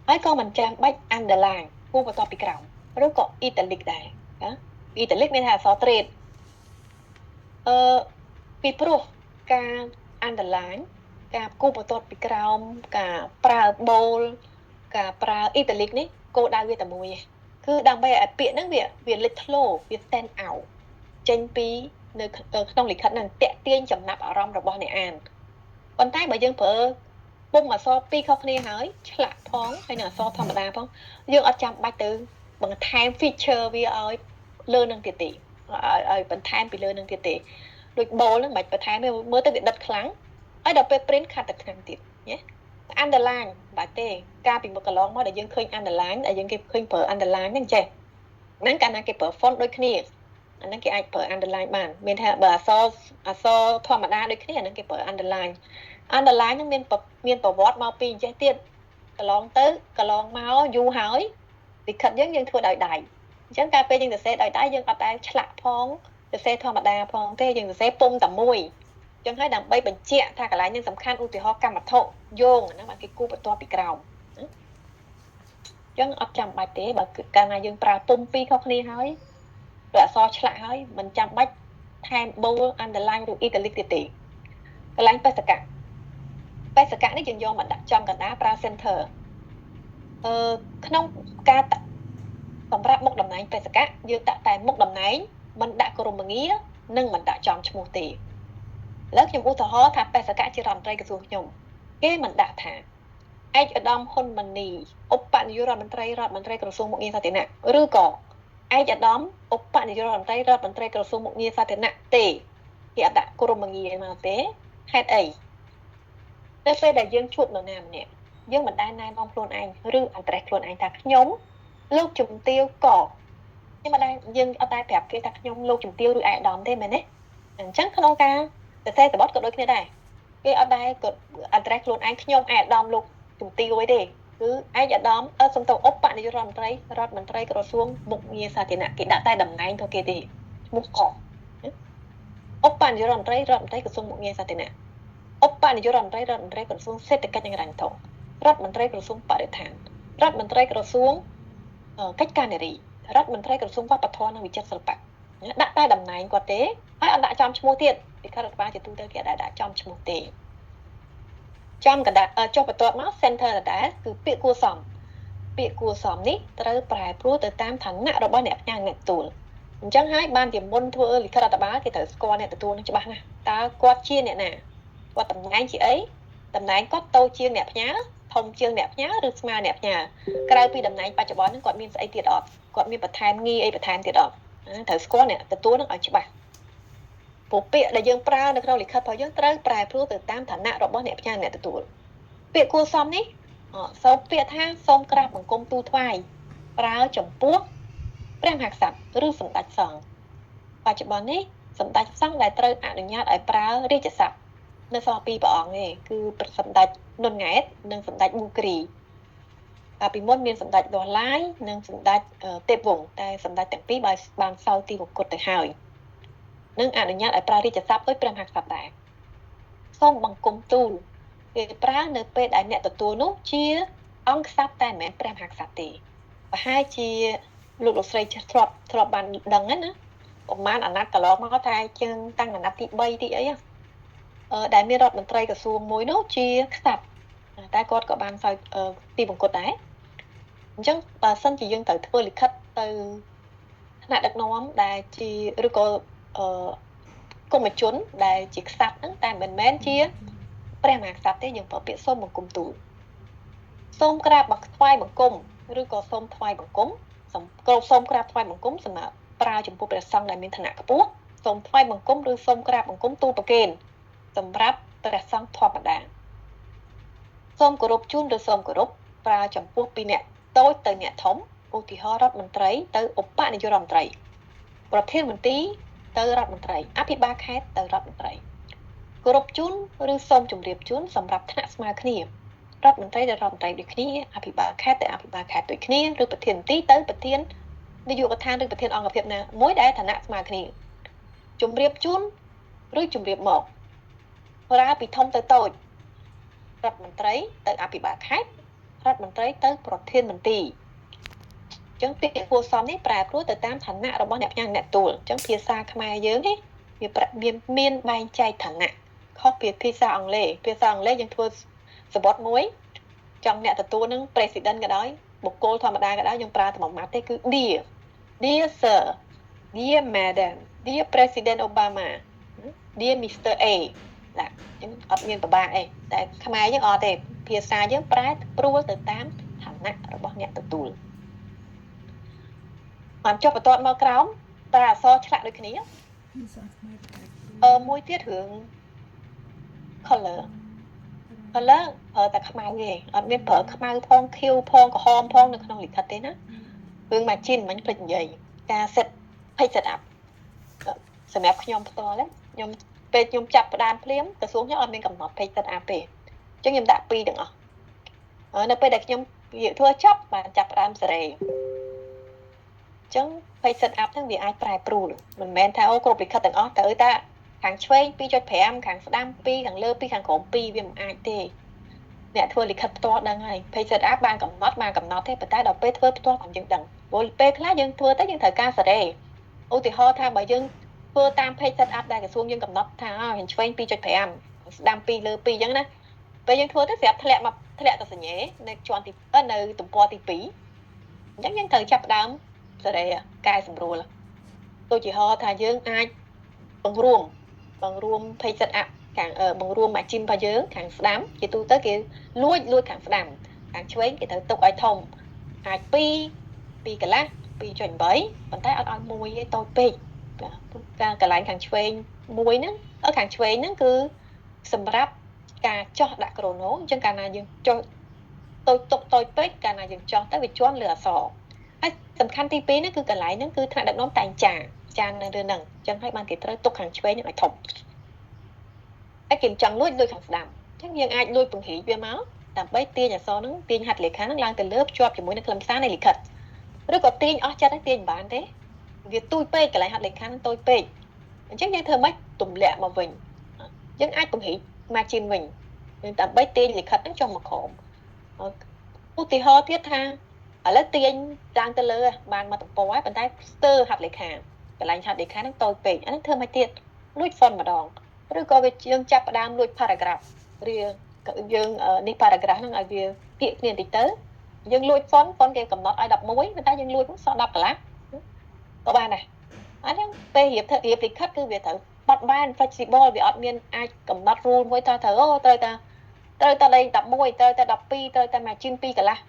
ហើយក៏មិនចាំបាច់ underline គូបន្ទាប់ពីក្រោមឬក៏ italic ដែរណា italic មានថាអក្សរទ្រេតអឺពីព្រោះការ underline ការគូបន្ទាត់ពីក្រោមការប្រើ bold ការប្រើ italic នេះគោលដៅវាតែមួយឯងគឺដើម្បីឲ្យពាក្យហ្នឹងវាវាលេចធ្លោវា stand out ចេញពីនៅក្នុងលិខិតហ្នឹងតាក់ទាញចំណាប់អារម្មណ៍របស់អ្នកអានប៉ុន្តែបើយើងប្រើពុំអក្សរពីរខុសគ្នាហើយឆ្លាក់ផងហើយនឹងអក្សរធម្មតាផងយើងអត់ចាំបាច់ទៅបន្ថែម feature វាឲ្យលើនឹងទៀតទេឲ្យឲ្យបន្ថែមពីលើនឹងទៀតទេដូច bold ហ្នឹងមិនបាច់បន្ថែមទេមើលទៅវាដិតខ្លាំងហើយដល់ពេល print ខាត់តែខ្លាំងទៀតណា underline បាច់ទេកាលពីមកកន្លងមកដែលយើងឃើញ underline ដែលយើងគេឃើញប្រើ underline ហ្នឹងចេះហ្នឹងកាលណាគេប្រើ font ដូចគ្នាអាហ្នឹងគេអាចប្រើ underline បានមានថាបើអក្សរអក្សរធម្មតាដូចគ្នាអាហ្នឹងគេប្រើ underline underline ហ្នឹងមានមានប្រវត្តិមកពីអញ្ចេះទៀតកន្លងទៅកន្លងមកយូរហើយលិខិតយើងយើងធ្វើដោយដៃអញ្ចឹងកាលពេលយើងសរសេរដោយដៃយើងអត់ដែលឆ្លាក់ផងសរសេរធម្មតាផងទេយើងសរសេរពុំតែមួយអញ្ចឹងហើយដើម្បីបញ្ជាក់ថាកន្លែងនេះសំខាន់ឧទាហរណ៍កម្មវត្ថុយោងហ្នឹងបានគេគូបន្ទាប់ពីក្រោមអញ្ចឹងអត់ចាំបាច់ទេបើកាលណាយើងប្រើពុំពីរខុសគ្នាហើយឬអក្សរឆ្លាក់ហើយមិនចាំបាច់ថែម bold underline ឬ italic ទៀតទេកន្លែងបេសកៈបេសកៈនេះយើងយកមកដាក់ចំកណ្ដាលប្រើ center អឺក្នុងការសម្រាប់មុខតំណែងបេសកៈយើងដាក់តែមុខតំណែងមិនដាក់គោរមងារនិងមិនដាក់ចំឈ្មោះទេ ឥឡូវខ្ញុំឧទាហរណ៍ថាបេសកៈជារដ្ឋមន្ត្រីក្រសួងខ្ញុំគេមិនដាក់ថាឯកឧត្តមហ៊ុនម៉ាណីឧបនាយករដ្ឋមន្ត្រីរដ្ឋមន្ត្រីក្រសួងមុខងារសាធារណៈឬក៏ឯកឧត្តមឧបនាយករដ្ឋមន្ត្រីរដ្ឋមន្ត្រីក្រសួងមុខងារសាធារណៈទេគេអត់ដាក់ក្រុមងារមកទេហេតុអីនៅពេលដែលយើងជួបនរណាម្នាក់យើងមិនដែលណែនាំខ្លួនឯងឬ address ខ្លួនឯងថាខ្ញុំលោកជំទាវកខ្ញុំមិនដែលយើងអត់ដែលប្រាប់គេថាខ្ញុំលោកជំទាវឬឯកឧត្តមទេមែនទេអញ្ចឹងក្នុងការសរសេរសំបុត្រក៏ដូចគ្នាដែរគេអត់ដែលក៏ address ខ្លួនឯងខ្ញុំឯកឧត្តមលោកជំទាវអីទេគឺឯកឧត្តមសំទោសឧបនាយករដ្ឋមន្ត្រីរដ្ឋមន្ត្រីក្រសួងមុខងារសាធារណៈគេដាក់តែតំណែងទៅគេទេឈ្មោះកឧបនាយករដ្ឋមន្ត្រីរដ្ឋមន្ត្រីក្រសួងមុខងារសាធារណៈឧបនាយករដ្ឋមន្ត្រីរដ្ឋមន្ត្រីក្រសួងសេដ្ឋកិច្ចនិងហិរញ្ញវត្ថុរដ្ឋមន្ត្រីក្រសួងបរិស្ថានរដ្ឋមន្ត្រីក្រសួងកិច្ចការនារីរដ្ឋមន្ត្រីក្រសួងវប្បធម៌និងវិចិត្រសិល្បៈដាក់តែតំណែងគាត់ទេហើយអត់ដាក់ចំឈ្មោះទៀតលិខិតរដ្ឋបាលជាទូទៅគេអត់ដាក់ចំឈ្មោះទេចំកណ្ដាលចុះបន្ទាប់មក center ដដែលគឺពាក្យគួរសមពាក្យគួរសមនេះត្រូវប្រែប្រួលទៅតាមឋានៈរបស់អ្នកផ្ញើអ្នកទទួលអញ្ចឹងហើយបានជាមុនធ្វើលិខិតរដ្ឋបាលគេត្រូវស្គាល់អ្នកទទួលនឹងច្បាស់ណាស់តើគាត់ជាអ្នកណាគាត់តំណែងជាអីតំណែងគាត់តូចជាងអ្នកផ្ញើធំជាងអ្នកផ្ញើឬស្មើអ្នកផ្ញើក្រៅពីតំណែងបច្ចុប្បន្នហ្នឹងគាត់មានស្អីទៀតអត់គាត់មានបន្ថែមងារអីបន្ថែមទៀតអត់ត្រូវស្គាល់អ្នកទទួលនឹងឲ្យច្បាស់ព្រោះពាក្យដែលយើងប្រើនៅក្នុងលិខិតរបស់យើងត្រូវប្រែប្រួលទៅតាមឋានៈរបស់អ្នកផ្ញើអ្នកទទួលពាក្យគួរសមនេះសូមពាក្យថាសូមក្រាបបង្គំទូលថ្វាយប្រើចំពោះព្រះមហាក្សត្រឬសម្ដេចសង្ឃបច្ចុប្បន្ននេះសម្ដេចសង្ឃដែលត្រូវអនុញ្ញាតឲ្យប្រើរាជសព្ទនៅសល់ពីរព្រះអង្គទេគឺសម្ដេចនុនង៉ែតនិងសម្ដេចប៊ូគ្រីកាលពីមុនមានសម្ដេចដោះឡាយនិងសម្ដេចទេពវង្សតែសម្ដេចទាំងពីរបានសោយទីវង្គតទៅហើយនិងអនុញ្ញាតឲ្យប្រើរាជសព្ទដូចព្រះមហាក្សត្រដែរសូមបង្គំទូលគេប្រើនៅពេលដែលអ្នកទទួលនោះជាអង្គក្សត្រតែមិនមែនព្រះមហាក្សត្រទេប្រហែលជាលោកលោកស្រីធ្លាប់បានដឹងណាប្រហែលអាណត្តិកន្លងមកតែជាងតាំងអាណត្តិទី3ទីអីដែលមានរដ្ឋមន្ត្រីក្រសួងមួយនោះជាក្សត្រតែគាត់ក៏បានសោយទីបង្គត់ដែរអញ្ចឹងបើសិនជាយើងត្រូវធ្វើលិខិតទៅថ្នាក់ដឹកនាំដែលជាឬក៏កុម្មជនដែលជាក្សត្រហ្នឹងតែមិនមែនជាព្រះមហាក្សត្រទេយើងប្រើពាក្យសូមបង្គំទូលសូមក្រាបថ្វាយបង្គំឬក៏សូមថ្វាយបង្គំសូមក្រាបថ្វាយបង្គំសម្រាប់ប្រើចំពោះព្រះសង្ឃដែលមានឋានៈខ្ពស់សូមថ្វាយបង្គំឬសូមក្រាបបង្គំទូលប្រគេនសម្រាប់ព្រះសង្ឃធម្មតាសូមគោរពជូនឬសូមគោរពប្រើចំពោះពីអ្នកតូចទៅអ្នកធំឧទាហរណ៍រដ្ឋមន្ត្រីទៅឧបនាយករដ្ឋមន្ត្រីប្រធានមន្ទីរទៅរដ្ឋមន្ត្រីអភិបាលខេត្តទៅរដ្ឋមន្ត្រីគោរពជូនឬសូមជម្រាបជូនសម្រាប់ថ្នាក់ស្មើគ្នារដ្ឋមន្ត្រីទៅរដ្ឋមន្ត្រីដូចគ្នាអភិបាលខេត្តទៅអភិបាលខេត្តដូចគ្នាឬប្រធានមន្ទីរទៅប្រធាននាយកដ្ឋានឬប្រធានអង្គភាពណាមួយដែលឋានៈស្មើគ្នាជម្រាបជូនឬជម្រាបមកប្រើពីធំទៅតូចរដ្ឋមន្ត្រីទៅអភិបាលខេត្តរដ្ឋមន្ត្រីទៅប្រធានមន្ទីរអញ្ចឹងពាក្យគួរសមនេះប្រែប្រួលទៅតាមឋានៈរបស់អ្នកផ្ញើអ្នកទទួលអញ្ចឹងភាសាខ្មែរយើងនេះវាមានបែងចែកឋានៈខុសពីភាសាអង់គ្លេសភាសាអង់គ្លេសយើងធ្វើសំបុត្រមួយចង់អ្នកទទួលនឹង president ក៏ដោយបុគ្គលធម្មតាក៏ដោយយើងប្រើតែមួយម៉ាត់ទេគឺ dear dear sir dear madam dear president Obama dear Mr A ណាអញ្ចឹងអត់មានពិបាកអីតែខ្មែរយើងអត់ទេភាសាយើងប្រែប្រួលទៅតាមឋានៈរបស់អ្នកទទួលបានចុះបន្ទាត់មកក្រោមតែអក្សរឆ្លាក់ដូចគ្នា ភាសាខ្មែរប្រែប្រួល មួយទៀតរឿង color color ប្រើតែខ្មៅទេអត់មានប្រើខ្មៅផងខៀវផងក្រហមផងនៅក្នុងលិខិតទេណារឿង margin មិញភ្លេចនិយាយការ set page set up សម្រាប់ខ្ញុំផ្ទាល់ខ្ញុំពេលខ្ញុំចាប់ផ្ដើមភ្លាមក្រសួងខ្ញុំអត់មានកំណត់ page set up ទេអញ្ចឹងខ្ញុំដាក់2ទាំងអស់នៅពេលដែលខ្ញុំធ្វើចប់បានចាប់ផ្ដើមសេរីអញ្ចឹង page set up ហ្នឹងវាអាចប្រែប្រួលមិនមែនថាអូគ្រប់លិខិតទាំងអស់ត្រូវតែខាងឆ្វេង 2.5 ខាងស្ដាំ2ខាងលើ2ខាងក្រោម2វាមិនអាចទេអ្នកធ្វើលិខិតផ្ទាល់ដឹងហើយ page set up បានកំណត់បានកំណត់ទេប៉ុន្តែដល់ពេលធ្វើផ្ទាល់បានយើងដឹងព្រោះពេលខ្លះយើងធ្វើទៅយើងត្រូវការសេរីឧទាហរណ៍ថាបើយើងធ្វើតាម page set up ដែលក្រសួងយើងកំណត់ថាខាងឆ្វេង 2.5 ស្ដាំ2លើ2អញ្ចឹងណាពេលយើងធ្វើទៅស្រាប់ធ្លាក់មកធ្លាក់ទៅសញ្ញេនៅជាន់ទីនៅទំព័រទី2អញ្ចឹងយើងត្រូវចាប់ផ្ដើមសេរីកែសម្រួលដូចជាហោថាយើងអាចបង្រួម page set up ខាងបង្រួម margin របស់យើងខាងស្ដាំជាទូទៅគេលួចលួចខាងស្ដាំខាងឆ្វេងគេត្រូវទុកឲ្យធំអាច2 2កន្លះ 2.8 ប៉ុន្តែអត់ឲ្យមួយទេតូចពេកការកន្លែងខាងឆ្វេងមួយហ្នឹងខាងឆ្វេងហ្នឹងគឺសម្រាប់ការចោះដាក់ក្រូណូអញ្ចឹងកាលណាយើងចោះតូចទុកតូចពេកកាលណាយើងចោះទៅវាជន់លើអក្សរហើយសំខាន់ទី2ហ្នឹងគឺកន្លែងហ្នឹងគឺថ្នាក់ដឹកនាំតែងចាចាននៅលើហ្នឹងអញ្ចឹងហើយបានគេត្រូវទុកខាងឆ្វេងហ្នឹងឲ្យធំហើយគេចង់លួចលួចខាងស្ដាំអញ្ចឹងយើងអាចលួចពង្រីកវាមកដើម្បីទាញអក្សរហ្នឹងទាញហត្ថលេខាហ្នឹងឡើងទៅលើភ្ជាប់ជាមួយនឹងខ្លឹមសារនៃលិខិតឬក៏ទាញអស់ចិត្តហ្នឹងទាញមិនបានទេវាទូចពេកកន្លែងហត្ថលេខាហ្នឹងតូចពេកអញ្ចឹងយើងធ្វើម៉េចទម្លាក់មកវិញយើងអាចពង្រីក margin វិញដើម្បីទាញលិខិតហ្នឹងចុះមកក្រោមឧទាហរណ៍ទៀតថាឥឡូវទាញឡើងទៅលើបានមកទំព័រហើយប៉ុន្តែស្ទើរហត្ថលេខាកន្លែងហត្ថលេខាហ្នឹងតូចពេកអាហ្នឹងធ្វើម៉េចទៀតលួច font ម្ដងឬក៏វាយើងចាប់ផ្ដើមលួច paragraph ឬយើងនេះ paragraph ហ្នឹងឲ្យវាគៀកគ្នាបន្តិចទៅយើងលួច font font គេកំណត់ឲ្យ11ប៉ុន្តែយើងលួចសល់10កន្លះក៏បានដែរអាហ្នឹងពេលរៀបធ្វើរៀបលិខិតគឺវាត្រូវបត់បែន flexible វាអត់មានអាចកំណត់ rule មួយថាត្រូវអូត្រូវតែត្រូវតែលេខ11ត្រូវតែ12ត្រូវតែ margin 2កន្លះ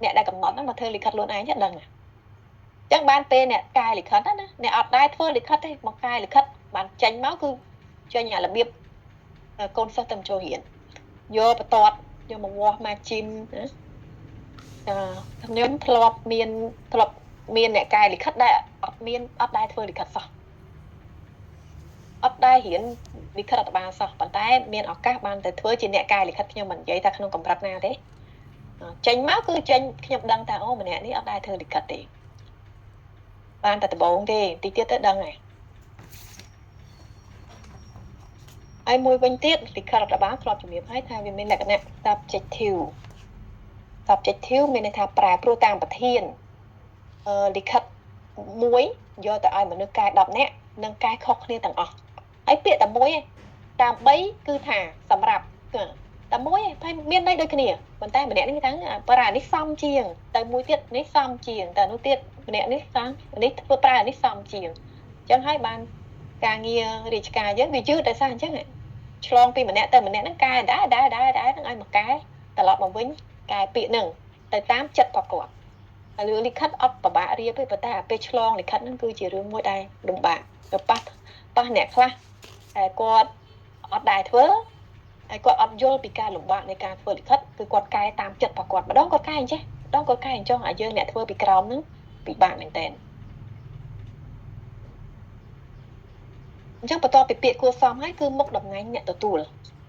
អ្នកដែលកំណត់ហ្នឹងមកធ្វើលិខិតខ្លួនឯងចឹងដឹងអញ្ចឹងបានពេលអ្នកកែលិខិតណាអ្នកអត់ដែរធ្វើលិខិតទេមកកែលិខិតបានចេញមកគឺចេញអារបៀបកូនសិស្សទៅចូលរៀនយកបន្ទាត់យកមកវាស់ margin ណាខ្ញុំធ្លាប់មានអ្នកកែលិខិតដែរអត់មានអត់ដែរធ្វើលិខិតសោះអត់ដែររៀនលិខិតរដ្ឋបាលសោះប៉ុន្តែមានឱកាសបានទៅធ្វើជាអ្នកកែលិខិតខ្ញុំមិននិយាយថាក្នុងកម្រិតណាទេចេញមកគឺចេញខ្ញុំដឹងថាអូម្នាក់នេះអត់ដែរធ្វើលិខិតទេបានតែដំបូងទេតិចទៀតទៅដឹងហើយហើយមួយវិញទៀតលិខិតរដ្ឋបាលធ្លាប់ជំរាបហើយថាវាមានលក្ខណៈ subjective subjective មានន័យថាប្រែប្រួលតាមប្រធានលិខិតមួយយកទៅឲ្យមនុស្សកែ10នាក់និងកែខុសគ្នាទាំងអស់ហើយពាក្យតែមួយឯងដើម្បីគឺថាសម្រាប់តែមួយឯងតែមានន័យដូចគ្នាប៉ុន្តែម្នាក់នេះថាប្រើនេះសមជាងទៅមួយទៀតនេះសមជាងតែនោះទៀតម្នាក់នេះសមនេះធ្វើប្រើនេះសមជាងអញ្ចឹងហើយបានការងាររាជការយើងវាយឺតដោយសារអញ្ចឹងឆ្លងពីម្នាក់ទៅម្នាក់ហ្នឹងកែដែរដែរដែរដែរហ្នឹងឲ្យមកកែត្រឡប់មកវិញកែពាក្យហ្នឹងទៅតាមចិត្តរបស់គាត់ហើយលិខិតអត់ពិបាករៀបទេប៉ុន្តែអាពេលឆ្លងលិខិតហ្នឹងគឺជារឿងមួយដែលលំបាកទៅប៉ះអ្នកខ្លះតែគាត់អត់ដែរធ្វើហើយគាត់អត់យល់ពីការលំបាកនៃការធ្វើលិខិតគឺគាត់កែតាមចិត្តរបស់គាត់ម្ដងគាត់កែអញ្ចេះម្ដងគាត់កែអញ្ចោះឲ្យយើងអ្នកធ្វើពីក្រោមហ្នឹងពិបាកមែនតើអញ្ចឹងបន្ទាប់ពីពាក្យគួរសមហើយគឺមុខតំណែងអ្នកទទួល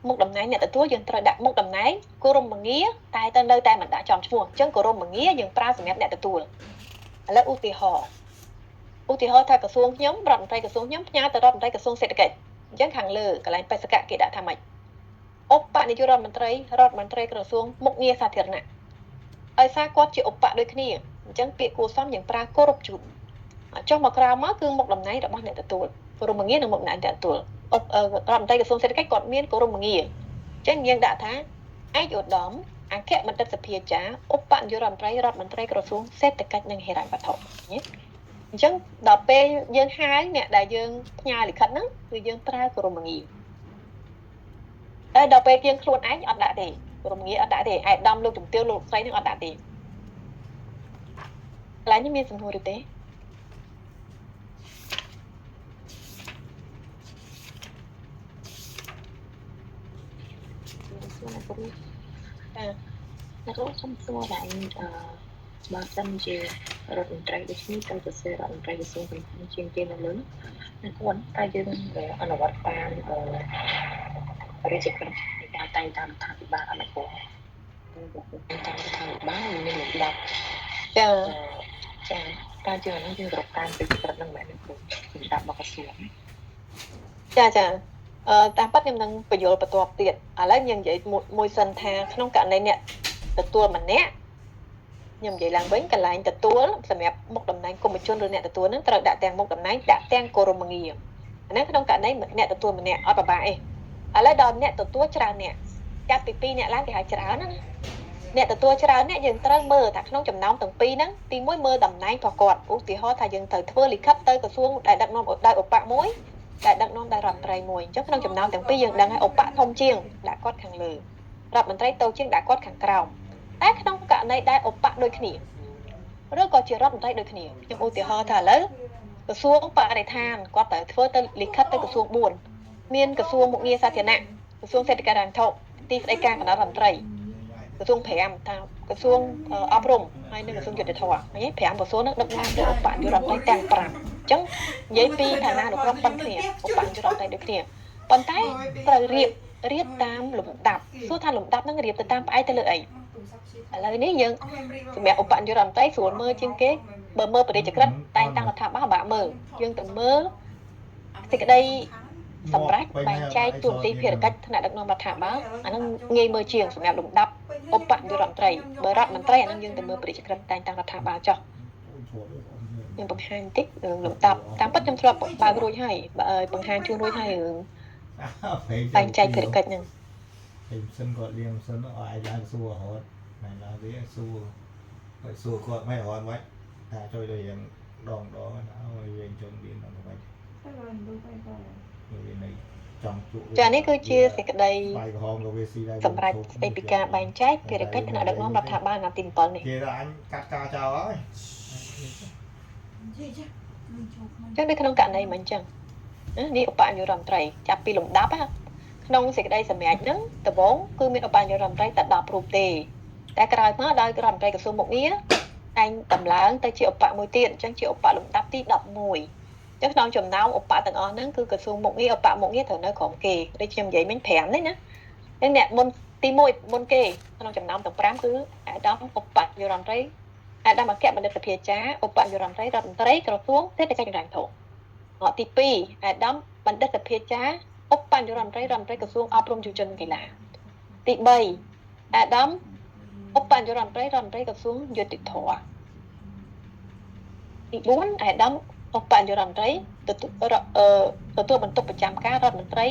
មុខតំណែងអ្នកទទួលយើងត្រូវដាក់មុខតំណែងគោរមងារតែទៅនៅតែមិនដាក់ចំឈ្មោះអញ្ចឹងគោរមងារយើងប្រើសម្រាប់អ្នកទទួលឥឡូវឧទាហរណ៍ថាក្រសួងខ្ញុំរដ្ឋមន្ត្រីក្រសួងខ្ញុំផ្ញើទៅរដ្ឋមន្ត្រីក្រសួងសេដ្ឋកិច្ចអញ្ចឹងខាងលើកន្លែងបេសកៈគេដាក់ថាម៉េចឧបនាយករដ្ឋមន្ត្រីរដ្ឋមន្ត្រីក្រសួងមុខងារសាធារណៈដោយសារគាត់ជាឧបដូចគ្នាអញ្ចឹងពាក្យគួរសមយើងប្រើគោរពជូនចុះមកក្រៅមកគឺមុខតំណែងរបស់អ្នកទទួលគោរមងារនិងមុខតំណែងអ្នកទទួលរដ្ឋមន្ត្រីក្រសួងសេដ្ឋកិច្ចគាត់មានគោរមងារអញ្ចឹងយើងដាក់ថាឯកឧត្តមអគ្គបណ្ឌិតសភាចារ្យឧបនាយករដ្ឋមន្ត្រីរដ្ឋមន្ត្រីក្រសួងសេដ្ឋកិច្ចនិងហិរញ្ញវត្ថុណាអញ្ចឹងដល់ពេលយើងហៅអ្នកដែលយើងផ្ញើលិខិតហ្នឹងគឺយើងប្រើគោរមងារតែដល់ពេលយើងខ្លួនឯងអត់ដាក់ទេគោរមងារអត់ដាក់ទេឯកឧត្តមលោកជំទាវលោកស្រីហ្នឹងអត់ដាក់ទេកន្លែងនេះមានសំណួរឬទេសួរអ្នកគ្រូអ្នកគ្រូសុំសួរឡើងបើសិនជារដ្ឋមន្ត្រីដូចនេះត្រូវសរសេររដ្ឋមន្ត្រីក្រសួងសំខាន់ជាងគេនៅលើអ្នកគ្រូតែយើងអនុវត្តតាមរាជក្រឹត្យនៃការតែងតាំងរដ្ឋាភិបាលអនុគមន៍តាមរដ្ឋាភិបាលមានលំដាប់ចាចាការយើងហ្នឹងយើងគោរពតាមរាជក្រឹត្យហ្នឹងមែនទេគ្រូលំដាប់របស់ក្រសួងចាចាតាមពិតខ្ញុំនឹងបញ្យល់បន្ទាប់ទៀតឥឡូវយើងនិយាយមួយសិនថាក្នុងករណីអ្នកទទួលម្នាក់ខ្ញុំនិយាយឡើងវិញកន្លែងទទួលសម្រាប់មុខតំណែងគុំជនឬអ្នកទទួលហ្នឹងត្រូវដាក់ទាំងមុខតំណែងដាក់ទាំងគោរមងារអាហ្នឹងក្នុងករណីអ្នកទទួលម្នាក់អត់ពិបាកទេឥឡូវដល់អ្នកទទួលច្រើនអ្នកចាប់ពី2អ្នកឡើងគេហៅច្រើនណាអ្នកទទួលច្រើនអ្នកយើងត្រូវមើលថាក្នុងចំណោមទាំងពីរហ្នឹងទី1មើលតំណែងរបស់គាត់ឧទាហរណ៍ថាយើងត្រូវធ្វើលិខិតទៅក្រសួងដែលដឹកនាំដោយឧបមួយ ដែលដឹកនាំដោយរដ្ឋមន្ត្រីមួយអញ្ចឹងក្នុងចំណោមទាំងពីរយើងដឹងហើយឧបធំជាងដាក់គាត់ខាងលើរដ្ឋមន្ត្រីតូចជាងដាក់គាត់ខាងក្រោមតែក្នុងករណីដែលឧបដូចគ្នាឬក៏ជារដ្ឋមន្ត្រីដូចគ្នាខ្ញុំឧទាហរណ៍ថាឥឡូវក្រសួងបរិស្ថានគាត់ត្រូវធ្វើទៅលិខិតទៅក្រសួង4មានក្រសួងមុខងារសាធារណៈក្រសួងសេដ្ឋកិច្ចហិរញ្ញវត្ថុទីស្តីការគណៈរដ្ឋមន្ត្រីក្រសួង5ថាក្រសួងអប់រំហើយនិងក្រសួងយុត្តិធម៌ឃើញទេ5ក្រសួងហ្នឹងដឹកនាំដោយឧបនាយករដ្ឋមន្ត្រីទាំង5អញ្ចឹងនិយាយពីឋានានុក្រមប៉ុនគ្នាឧបនាយករដ្ឋមន្ត្រីដូចគ្នាប៉ុន្តែត្រូវរៀបតាមលំដាប់សួរថាលំដាប់ហ្នឹងរៀបទៅតាមផ្អែកទៅលើអីឥឡូវនេះយើងសម្រាប់ឧបនាយករដ្ឋមន្ត្រីស្រួលមើលជាងគេបើមើលព្រះរាជក្រឹត្យតែងតាំងរដ្ឋាភិបាលបាក់មើលយើងទៅមើលសេចក្តីសម្រាប់បែងចែកតួនាទីភារកិច្ចថ្នាក់ដឹកនាំរដ្ឋាភិបាលអាហ្នឹងងាយមើលជាងសម្រាប់លំដាប់ឧបនាយករដ្ឋមន្ត្រីបើរដ្ឋមន្ត្រីអាហ្នឹងយើងទៅមើលព្រះរាជក្រឹត្យតែងតាំងរដ្ឋាភិបាលចុះខ្ញុំបង្ហាញបន្តិចរឿងលំដាប់តាមពិតខ្ញុំធ្លាប់បើករួចហើយបើបង្ហាញជូនរួចហើយរឿងបែងចែកភារកិច្ចហ្នឹង ហើយម៉ាស៊ីនគាត់លាងម៉ាស៊ីនឲ្យឯងឡើងសួររហូតណែឡើងវាសួរហើយសួរគាត់មិនរហូតមិនថាជួយទៅរៀងដងដងណាឲ្យវាអញ្ចឹងវានឹងមិនវានៅចង់ជក់ ចានេះគឺជាសេចក្តី បាយក្រហមក៏វាស៊ីដែរ សម្រាប់ស្តីពីការបែងចែកភារកិច្ចថ្នាក់ដឹកនាំរដ្ឋាភិបាលអាណត្តិទី7នេះ គេថាអញកាត់ការចោលហើយ អញ្ចឹងនៅក្នុងករណីមិនអញ្ចឹងណានេះឧបនាយករដ្ឋមន្ត្រីចាប់ពីលំដាប់ក្នុងសេចក្តីសម្រេចហ្នឹងដំបូងគឺមានឧបនាយករដ្ឋមន្ត្រីតែ10រូបទេតែក្រោយមកដោយរដ្ឋមន្ត្រីក្រសួងមុខងារតែងតម្លើងទៅជាឧបមួយទៀតអញ្ចឹងជាឧបលំដាប់ទី11អញ្ចឹងក្នុងចំណោមឧបទាំងអស់ហ្នឹងគឺក្រសួងមុខងារឧបមុខងារត្រូវនៅក្រោមគេដូចខ្ញុំនិយាយមិញ5នេះណាអញ្ចឹងអ្នកមុនទី1មុនគេក្នុងចំណោមទាំង5គឺអាដាមឧបនាយករដ្ឋមន្ត្រីអាដាមអគ្គបណ្ឌិតសភាចារ្យឧបនាយករដ្ឋមន្ត្រីរដ្ឋមន្ត្រីក្រសួងសេដ្ឋកិច្ចនិងហិរញ្ញវត្ថុទី2អាដាមបណ្ឌិតសភាចារ្យឧបនាយករដ្ឋមន្ត្រីរដ្ឋមន្ត្រីក្រសួងអប់រំយុវជននិងកីឡាទី3អាដាមឧបនាយករដ្ឋមន្ត្រីរដ្ឋមន្ត្រីក្រសួងយុត្តិធម៌ទី4អាដាមឧបនាយករដ្ឋមន្ត្រីទទួលបន្ទុកប្រចាំការរដ្ឋមន្ត្រី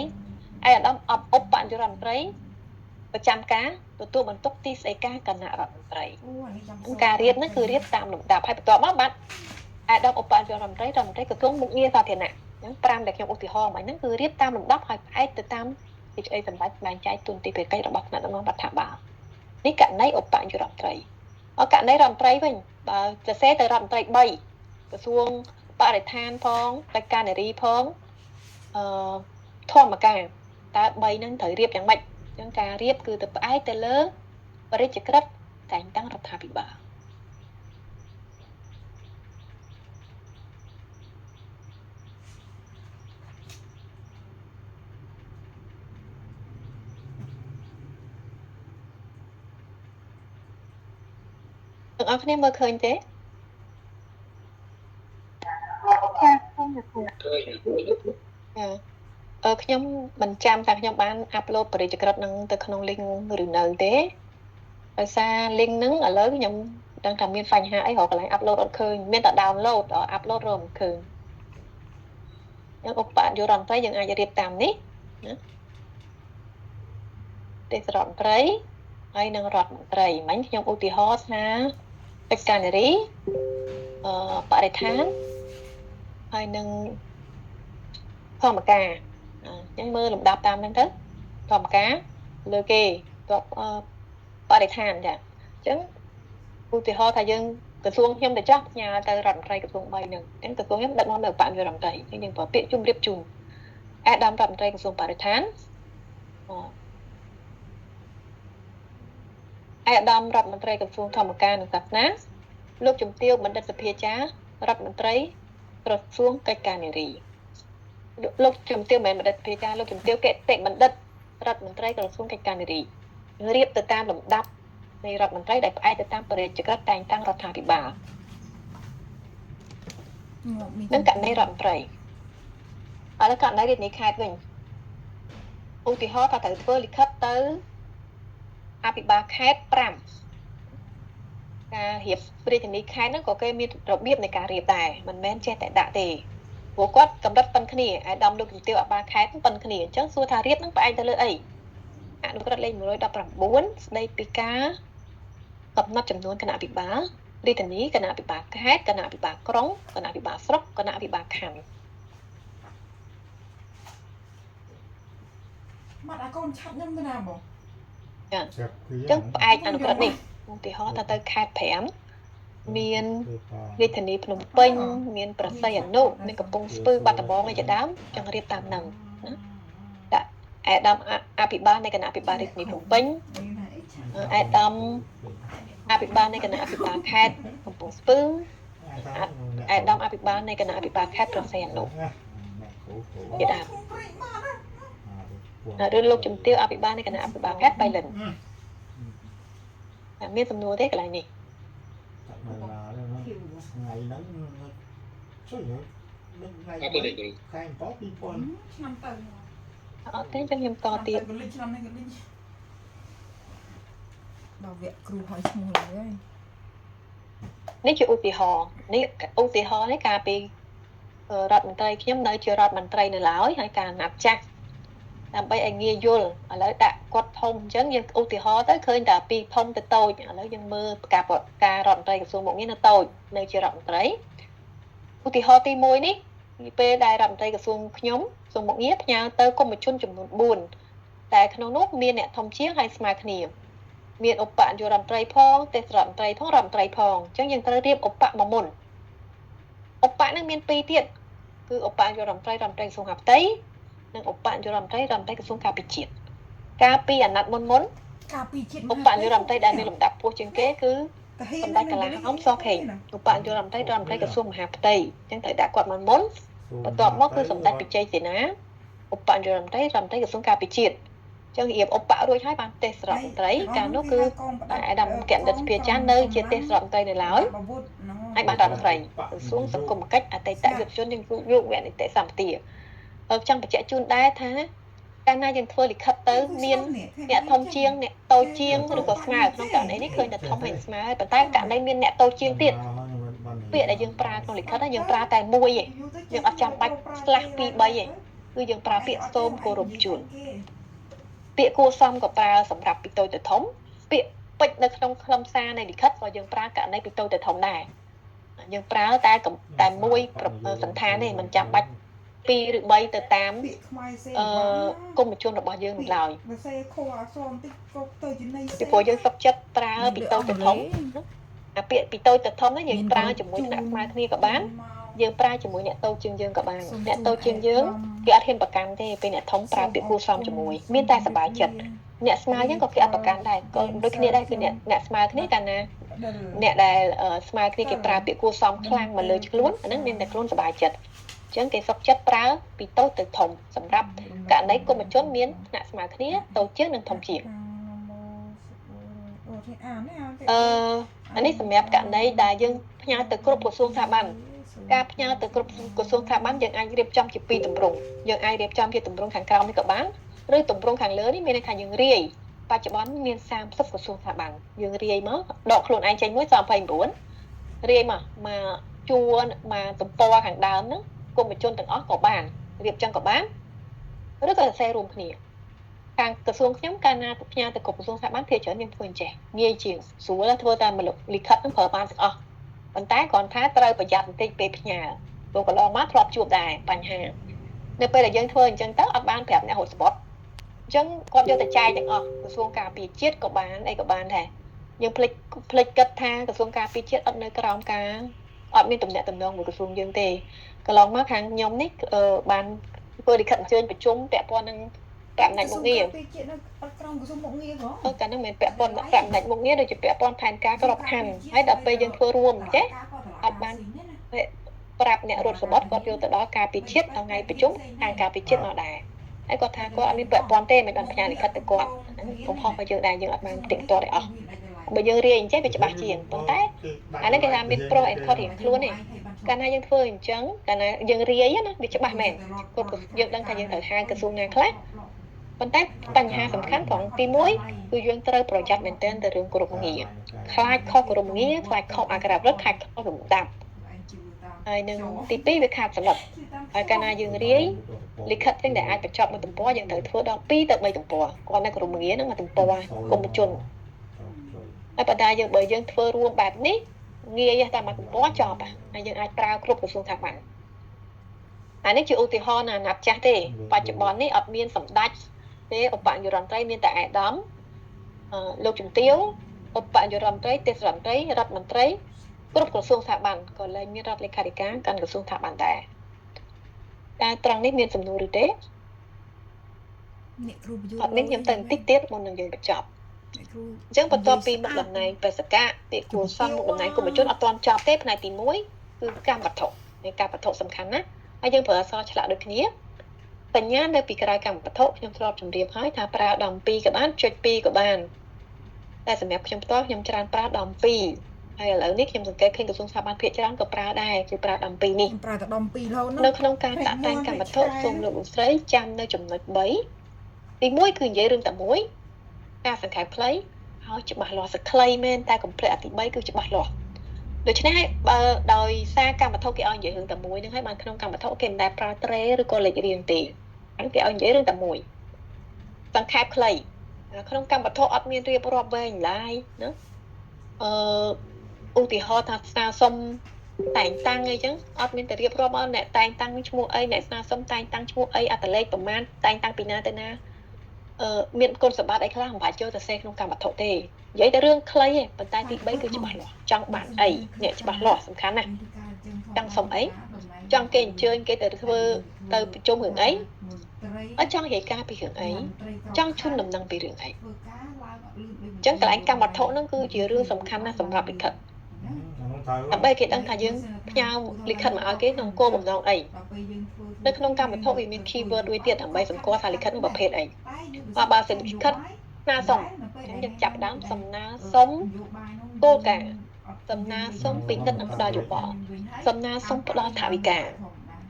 អាដាមឧបនាយករដ្ឋមន្ត្រីប្រចាំការទទួលបន្ទុកទីស្តីការគណៈរដ្ឋមន្ត្រីការរៀបហ្នឹងគឺរៀបតាមលំដាប់ហើយបន្ទាប់មកបាទអាដាមឧបនាយករដ្ឋមន្ត្រីរដ្ឋមន្ត្រីក្រសួងមុខងារសាធារណៈហ្នឹង5ដែលខ្ញុំឧទាហរណ៍មកហ្នឹងគឺរៀបតាមលំដាប់ហើយផ្អែកទៅតាមសេចក្តីសម្រេចបែងចែកតួនាទីភារកិច្ចរបស់ថ្នាក់ដឹកនាំរដ្ឋាភិបាលនេះករណីឧបនាយករដ្ឋមន្ត្រីអករណីរដ្ឋមន្ត្រីវិញបើសរសេរទៅរដ្ឋមន្ត្រី3ក្រសួងបរិស្ថានផងកិច្ចការនារីផងធម្មការតើ3ហ្នឹងត្រូវរៀបយ៉ាងម៉េចអញ្ចឹងការរៀបគឺទៅផ្អែកទៅលើព្រះរាជក្រឹត្យតែងតាំងរដ្ឋាភិបាលទាំងអស់គ្នាមើលឃើញទេ ចាឃើញលោកគ្រូ ឃើញចាខ្ញុំមិនចាំថាខ្ញុំបានអាប់ឡូតព្រះរាជក្រឹត្យនឹងទៅក្នុង link ឬនៅទេដោយសារ link ហ្នឹងឥឡូវខ្ញុំដឹងថាមានបញ្ហាអីរកកន្លែងអាប់ឡូតអត់ឃើញមានតែ download អាប់ឡូតរកមិនឃើញនឹងឧបនាយករដ្ឋមន្ត្រីយើងអាចរៀបតាមនេះណាទេសរដ្ឋមន្ត្រីហើយនឹងរដ្ឋមន្ត្រីមិញខ្ញុំឧទាហរណ៍ថាកិច្ចការនារីបរិស្ថានហើយនឹងធម្មការអញ្ចឹងមើលលំដាប់តាមហ្នឹងទៅធម្មការលើគេតបបរិស្ថានចាអញ្ចឹងឧទាហរណ៍ថាយើងក្រសួងខ្ញុំទៅចោះផ្ញើទៅរដ្ឋមន្ត្រីក្រសួង3ហ្នឹងអញ្ចឹងក្រសួងខ្ញុំដឹកនាំដោយឧបនាយករដ្ឋមន្ត្រីអញ្ចឹងយើងប្រើពាក្យជម្រាបជូនអាដាមរដ្ឋមន្ត្រីក្រសួងបរិស្ថានអាដាមរដ្ឋមន្ត្រីក្រសួងធម្មការនិងសាសនាលោកជំទាវបណ្ឌិតសភាចារ្យរដ្ឋមន្ត្រីក្រសួងកិច្ចការនារីលោកជំទាវមិនមែនបណ្ឌិតសភាចារ្យលោកជំទាវគតិបណ្ឌិតរដ្ឋមន្ត្រីក្រសួងកិច្ចការនារីរៀបទៅតាមលំដាប់នៃរដ្ឋមន្ត្រីដែលផ្អែកទៅតាមព្រះរាជក្រឹត្យតែងតាំងរដ្ឋាភិបាលនឹងករណីរដ្ឋមន្ត្រីឥឡូវករណីរាជធានីខេត្តវិញឧទាហរណ៍ថាត្រូវធ្វើលិខិតទៅអភិបាលខេត្ត5ការរៀបរាជធានីខេត្តហ្នឹងក៏គេមានរបៀបនៃការរៀបដែរមិនមែនចេះតែដាក់ទេព្រោះគាត់កម្រិតប៉ុនគ្នាអាដាមលោកជំទាវអភិបាលខេត្តប៉ុនគ្នាអញ្ចឹងសួរថារៀបហ្នឹងផ្អែកទៅលើអីអនុក្រឹត្យលេខ119ស្តីពីការកំណត់ចំនួនគណៈអភិបាលរាជធានីគណៈអភិបាលខេត្តគណៈអភិបាលក្រុងគណៈអភិបាលស្រុកគណៈអភិបាលខណ្ឌ បាត់អាកូនឆាត់ខ្ញុំទៅណាបង ចា ចាប់គឺ អញ្ចឹងផ្អែកអនុក្រឹត្យនេះឧទាហរណ៍ថាទៅខេត្ត5មានរាជធានីភ្នំពេញមានប្រស័យអនុមានកំពង់ស្ពឺបាត់ដំបងឯជាដើមចង់រៀបតាមហ្នឹងណាដាក់អេដាមអភិបាលនៃគណៈអភិបាលរាជធានីភ្នំពេញអេដាមអភិបាលនៃគណៈអភិបាលខេត្តកំពង់ស្ពឺអេដាមអភិបាលនៃគណៈអភិបាលខេត្តប្រស័យអនុជាដើមឬលោកជំទាវអភិបាលនៃគណៈអភិបាលខេត្តបៃលិនមានសំណួរទេកន្លែងនេះ ថ្ងៃហ្នឹងជួយនឹងថ្ងៃខែ7 2000 ឆ្នាំទៅ អត់ទេចឹងខ្ញុំតទៀត ឆ្នាំនេះក៏លិចដល់វគ្គគ្រូហើយឈ្មោះឡើយហើយ នេះជាឧទាហរណ៍នេះឧទាហរណ៍នេះកាលពីរដ្ឋមន្ត្រីខ្ញុំនៅជារដ្ឋមន្ត្រីនៅឡើយហើយការណាប់ចាស់ដើម្បីឲ្យងាយយល់ឥឡូវដាក់គាត់ធំអញ្ចឹងយើងឧទាហរណ៍ទៅឃើញតែពីធំទៅតូចឥឡូវយើងមើលការរដ្ឋមន្ត្រីក្រសួងមុខងារនៅតូចនៅជារដ្ឋមន្ត្រីឧទាហរណ៍ទី1នេះពេលដែលរដ្ឋមន្ត្រីក្រសួងខ្ញុំក្រសួងមុខងារផ្ញើទៅកុម្ពជនចំនួន4តែក្នុងនោះមានអ្នកធំជាងហើយស្មើគ្នាមានឧបនាយករដ្ឋមន្ត្រីផងទេសរដ្ឋមន្ត្រីផងរដ្ឋមន្ត្រីផងអញ្ចឹងយើងត្រូវរៀបឧបមកមុនឧបនឹងមាន2ទៀតគឺឧបនាយករដ្ឋមន្ត្រីរដ្ឋមន្ត្រីក្រសួងមហាផ្ទៃនិងឧបនាយករដ្ឋមន្ត្រីរដ្ឋមន្ត្រីក្រសួងការពារជាតិកាលពីអាណត្តិមុនមុន ការពារជាតិឧបនាយករដ្ឋមន្ត្រីដែលមានលំដាប់ខ្ពស់ជាងគេគឺសម្ដេចកលាហោមសខេងឧបនាយករដ្ឋមន្ត្រីរដ្ឋមន្ត្រីក្រសួងមហាផ្ទៃអញ្ចឹងត្រូវដាក់គាត់មកមុនបន្ទាប់មកគឺសម្ដេចពិជ័យសេនាឧបនាយករដ្ឋមន្ត្រីរដ្ឋមន្ត្រីក្រសួងការពារជាតិអញ្ចឹងរៀបឧបរួចហើយបានទេសរដ្ឋមន្ត្រីកាលនោះគឺអាដាមគណិតសភាចាស់នៅជាទេសរដ្ឋមន្ត្រីនៅឡើយហើយបានរដ្ឋមន្ត្រីក្រសួងសង្គមកិច្ចអតីតយុវជននិងយុវនីតិសម្បទាចង់បញ្ជាក់ជូនដែរថាកាលណាយើងធ្វើលិខិតទៅមានអ្នកធំជាងអ្នកតូចជាងឬក៏ស្មើក្នុងករណីនេះឃើញតែធំហើយស្មើហើយប៉ុន្តែករណីមានអ្នកតូចជាងទៀតពាក្យដែលយើងប្រើក្នុងលិខិតយើងប្រើតែមួយឯងយើងអត់ចាំបាច់ស្លាស់2 3ឯងគឺយើងប្រើពាក្យសូមគោរពជូនពាក្យគួរសមក៏ប្រើសម្រាប់ពីតូចទៅធំពាក្យពេចន៍នៅក្នុងខ្លឹមសារនៃលិខិតក៏យើងប្រើករណីពីតូចទៅធំដែរយើងប្រើតែមួយសន្តានទេមិនចាំបាច់2ឬ3ទៅតាមគុំជនរបស់យើងនោះឡើយពីព្រោះយើងសុខចិត្តប្រើពីតូចទៅធំអាពាក្យពីតូចទៅធំហ្នឹងយើងប្រើជាមួយថ្នាក់ស្មើគ្នាក៏បានយើងប្រើជាមួយអ្នកតូចជាងយើងក៏បានអ្នកតូចជាងយើងគេអត់ហ៊ានប្រកាន់ទេពេលអ្នកធំប្រើពាក្យគួរសមជាមួយមានតែសប្បាយចិត្តអ្នកស្មើយើងក៏គេអត់ប្រកាន់ដែរក៏ដូចគ្នាដែរគឺអ្នកស្មើគ្នាកាលណាអ្នកដែលស្មើគ្នាគេប្រើពាក្យគួរសមខ្លាំងមកលើខ្លួនអាហ្នឹងមានតែខ្លួនសប្បាយចិត្តចឹងគេសុខចិត្តប្រើពីតូចទៅធំសម្រាប់ករណីគុំជនមានថ្នាក់ស្មើគ្នាតូចជាងនិងធំជាងអានេះសម្រាប់ករណីដែលយើងផ្ញើទៅគ្រប់ក្រសួងស្ថាប័នការផ្ញើទៅគ្រប់ក្រសួងស្ថាប័នយើងអាចរៀបចំជាពីរទម្រង់យើងអាចរៀបចំជាទម្រង់ខាងក្រោមនេះក៏បានឬទម្រង់ខាងលើនេះមានន័យថាយើងរាយបច្ចុប្បន្នមាន30ក្រសួងស្ថាប័នយើងរាយមកដកខ្លួនឯងចេញមួយ29រាយមកជួរមកទំព័រខាងដើមហ្នឹងគុំជនទាំងអស់ក៏បានរៀបចឹងក៏បានឬក៏សរសេររួមគ្នាខាងក្រសួងខ្ញុំកាលណាផ្ញើទៅគ្រប់ក្រសួងស្ថាប័នភាគច្រើនយើងធ្វើអញ្ចេះងាយជាងស្រួលធ្វើតាមលិខិតហ្នឹងប្រើបានទាំងអស់ប៉ុន្តែគ្រាន់ថាត្រូវប្រយ័ត្នបន្តិចពេលផ្ញើព្រោះកន្លងមកធ្លាប់ជួបដែរបញ្ហានៅពេលដែលយើងធ្វើអញ្ចឹងទៅអត់បានប្រាប់អ្នករត់ស្បត់អញ្ចឹងគាត់យកទៅចែកទាំងអស់ក្រសួងការពារជាតិក៏បានអីក៏បានដែរយើងភ្លេចគិតថាក្រសួងការពារជាតិអត់នៅក្រោមការអត់មានទំនាក់ទំនងមួយក្រសួងយើងទេកន្លងមកខាងខ្ញុំនេះបានធ្វើលិខិតអញ្ជើញប្រជុំពាក់ព័ន្ធនឹងប្រាក់អំណាចមុខងារ ជាតិនៅក្រោមក្រសួងមុខងារហ៎កាលនោះមិនពាក់ព័ន្ធប្រាក់អំណាចមុខងារដូចជាពាក់ព័ន្ធផែនការក្របខ័ណ្ឌហើយដល់ពេលយើងធ្វើរួមចេះអត់បានប្រាប់អ្នករត់សម្បត្តិគាត់យកទៅដល់ការពិជាតិថ្ងៃប្រជុំខាងការពិជាតិមកដែរហើយគាត់ថាគាត់អត់មានពាក់ព័ន្ធទេមិនបានផ្ញើលិខិតទៅគាត់កំហុសរបស់យើងដែរយើងអត់បានទៀងទាត់ទេអស់បើយើងរាយអញ្ចឹងវាច្បាស់ជាងប៉ុន្តែអានេះគេថាមាន pro and con រៀងខ្លួនទេកាលណាយើងធ្វើអញ្ចឹងកាលណាយើងរាយណាវាច្បាស់មែនគ្រប់យើងដឹងថាយើងត្រូវហៅក្រសួងណាខ្លះប៉ុន្តែបញ្ហាសំខាន់ត្រង់ទី1គឺយើងត្រូវប្រយ័ត្នមែនទែនទៅរឿងគោរពងារខ្លាចខុសគោរពងារខ្លាចខុសអក្ខរាវិរុទ្ធខ្លាចខុសលំដាប់ហើយនឹងទី2វាខាតសន្លឹកហើយកាលណាយើងរាយលិខិតទាំងដែលអាចបញ្ចប់មួយទំព័រយើងត្រូវធ្វើដល់2ទៅ3ទំព័រគាត់នៅគោរពងារហ្នឹងមួយទំព័រគុំជនហើយប៉ុន្តែយើងបើយើងធ្វើរួមបែបនេះងាយតែមួយទំព័រចប់ហើយយើងអាចប្រើគ្រប់ក្រសួងស្ថាប័នអានេះជាឧទាហរណ៍ណាណាប់ចាស់ទេបច្ចុប្បន្ននេះអត់មានសម្ដេច ទេឧបនាយករដ្ឋមន្ត្រីមានតែឯកឧត្តមលោកជំទាវឧបនាយករដ្ឋមន្ត្រីទេសរដ្ឋមន្ត្រីរដ្ឋមន្ត្រីគ្រប់ក្រសួងស្ថាប័នក៏លែងមានរដ្ឋលេខាធិការកាន់ក្រសួងស្ថាប័នដែរតែត្រង់នេះមានសំណួរឬទេ អ្នកគ្រូបញ្យល់ អត់មានខ្ញុំទៅបន្តិចទៀតមុននឹងយើងបញ្ចប់ អ្នកគ្រូ អញ្ចឹងបន្ទាប់ពីមុខតំណែងបេសកៈពាក្យគួរសមមុខតំណែងគុំជនអត់ទាន់ចប់ទេផ្នែកទី1គឺកម្មវត្ថុនៃកម្មវត្ថុសំខាន់ណាស់ហើយយើងប្រើអក្សរឆ្លាក់ដូចគ្នាសញ្ញានៅពីក្រោយកម្មវត្ថុខ្ញុំធ្លាប់ជម្រាបហើយថាប្រើ12ក៏បានចុច2ក៏បានតែសម្រាប់ខ្ញុំផ្ទាល់ខ្ញុំច្រើនប្រើ12ហើយឥឡូវនេះខ្ញុំសង្កេតឃើញក្រសួងស្ថាប័នភាគច្រើនក៏ប្រើដែរគឺប្រើ12នេះ ខ្ញុំប្រើតែដុំ2រហូត នៅ ណា ក្នុងការតាក់តែងកម្មវត្ថុសូមលោកលោកស្រីចាំនៅចំណុច3ទី1គឺនិយាយរឿងតែមួយការសង្ខេបខ្លីហើយច្បាស់លាស់សក្លីមែនតែកុំភ្លេចអាទី3គឺច្បាស់លាស់ដូច្នេះហើយបើដោយសារកម្មវត្ថុគេឲ្យនិយាយរឿងតែមួយហ្នឹងហើយបានក្នុងកម្មវត្ថុគេមិនដែលប្រើត្រេឬក៏លេខរៀងទេហ្នឹងគេឲ្យនិយាយរឿងតែមួយសង្ខេបខ្លីក្នុងកម្មវត្ថុអត់មានរៀបរាប់វែងឡើយណាអឺឧទាហរណ៍ថាស្នើសុំតែងតាំងអីចឹងអត់មានតែរៀបរាប់មកអ្នកតែងតាំងឈ្មោះអីអ្នកស្នើសុំតែងតាំងឈ្មោះអីអត្តលេខប្រមាណតែងតាំងពីណាទៅណាអឺមានគុណសម្បត្តិអីខ្លះមិនបាច់ចូលទៅសេក្នុងកម្មវត្ថុទេនិយាយតែរឿងខ្លីទេប៉ុន្តែទី3គឺច្បាស់លាស់ចង់បានអីអ្នកច្បាស់លាស់សំខាន់ណាស់ចង់សុំអីចង់គេអញ្ជើញគេទៅធ្វើទៅប្រជុំរឿងអីអត់ចង់និយាយការពីរឿងអីចង់ជូនដំណឹងពីរឿងអីអញ្ចឹងកន្លែងកម្មវត្ថុហ្នឹងគឺជារឿងសំខាន់ណាស់សម្រាប់លិខិតដើម្បីគេដឹងថាយើងផ្ញើលិខិតមកឲ្យគេក្នុងគោលបំណងអីនៅក្នុងកម្មវត្ថុវាមាន keyword មួយទៀតដើម្បីសម្គាល់ថាលិខិតនោះប្រភេទអីបើសិនលិខិតស្នើសុំអញ្ចឹងយើងចាប់ដើមសំណើសុំគោលការណ៍សំណើសុំពិនិត្យនិងផ្ដល់យោបល់សំណើសុំផ្ដល់ថវិកា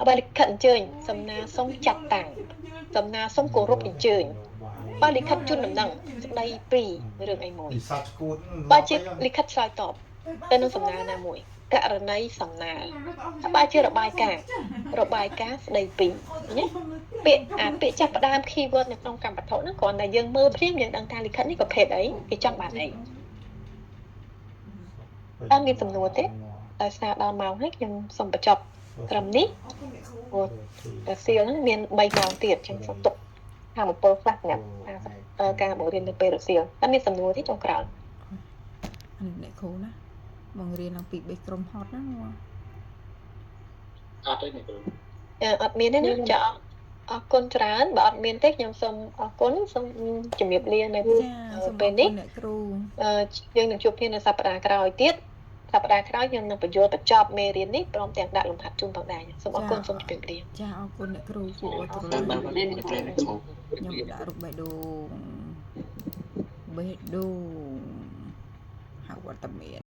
បើលិខិតអញ្ជើញសំណើសុំចាត់តាំងសំណើសុំគោរពអញ្ជើញបើលិខិតជូនដំណឹងស្ដីពីរឿងអីមួយបើជាលិខិតឆ្លើយតបទៅនឹងសំណើណាមួយករណីសំណើបើជារបាយការណ៍របាយការណ៍ស្ដីពីណាពាក្យអាពាក្យចាប់ផ្ដើម keyword នៅក្នុងកម្មវត្ថុហ្នឹងគ្រាន់តែយើងមើលភ្លាមយើងដឹងថាលិខិតនេះប្រភេទអីគេចង់បានអីតើមានសំណួរទេដោយសារដល់ម៉ោងហើយខ្ញុំសូមបញ្ចប់ត្រឹមនេះព្រោះរសៀលហ្នឹងមាន3ម៉ោងទៀតខ្ញុំសូមទុកថា7ខ្លះសម្រាប់ការបង្រៀននៅពេលរសៀលតើមានសំណួរទេចុងក្រោយ អ្នកគ្រូណាបង្រៀនឡើងពី3ក្រុមហត់ណា អត់ទេអ្នកគ្រូ អត់មានទេណាចាអរគុណច្រើនបើអត់មានទេខ្ញុំសូមអរគុណសូមជំរាបលានៅពេលនេះ អ្នកគ្រូ យើងនឹងជួបគ្នានៅសប្តាហ៍ក្រោយទៀតសប្តាហ៍ក្រោយខ្ញុំនឹងបញ្យល់បញ្ចប់មេរៀននេះព្រមទាំងដាក់លំហាត់ជូនផងដែរសូមអរគុណសូមជម្រាបលា ចាអរគុណអ្នកគ្រូគួរត្រឡប់ខ្ញុំដាក់រូបបេះដូងបេះដូងហៅវត្តមាន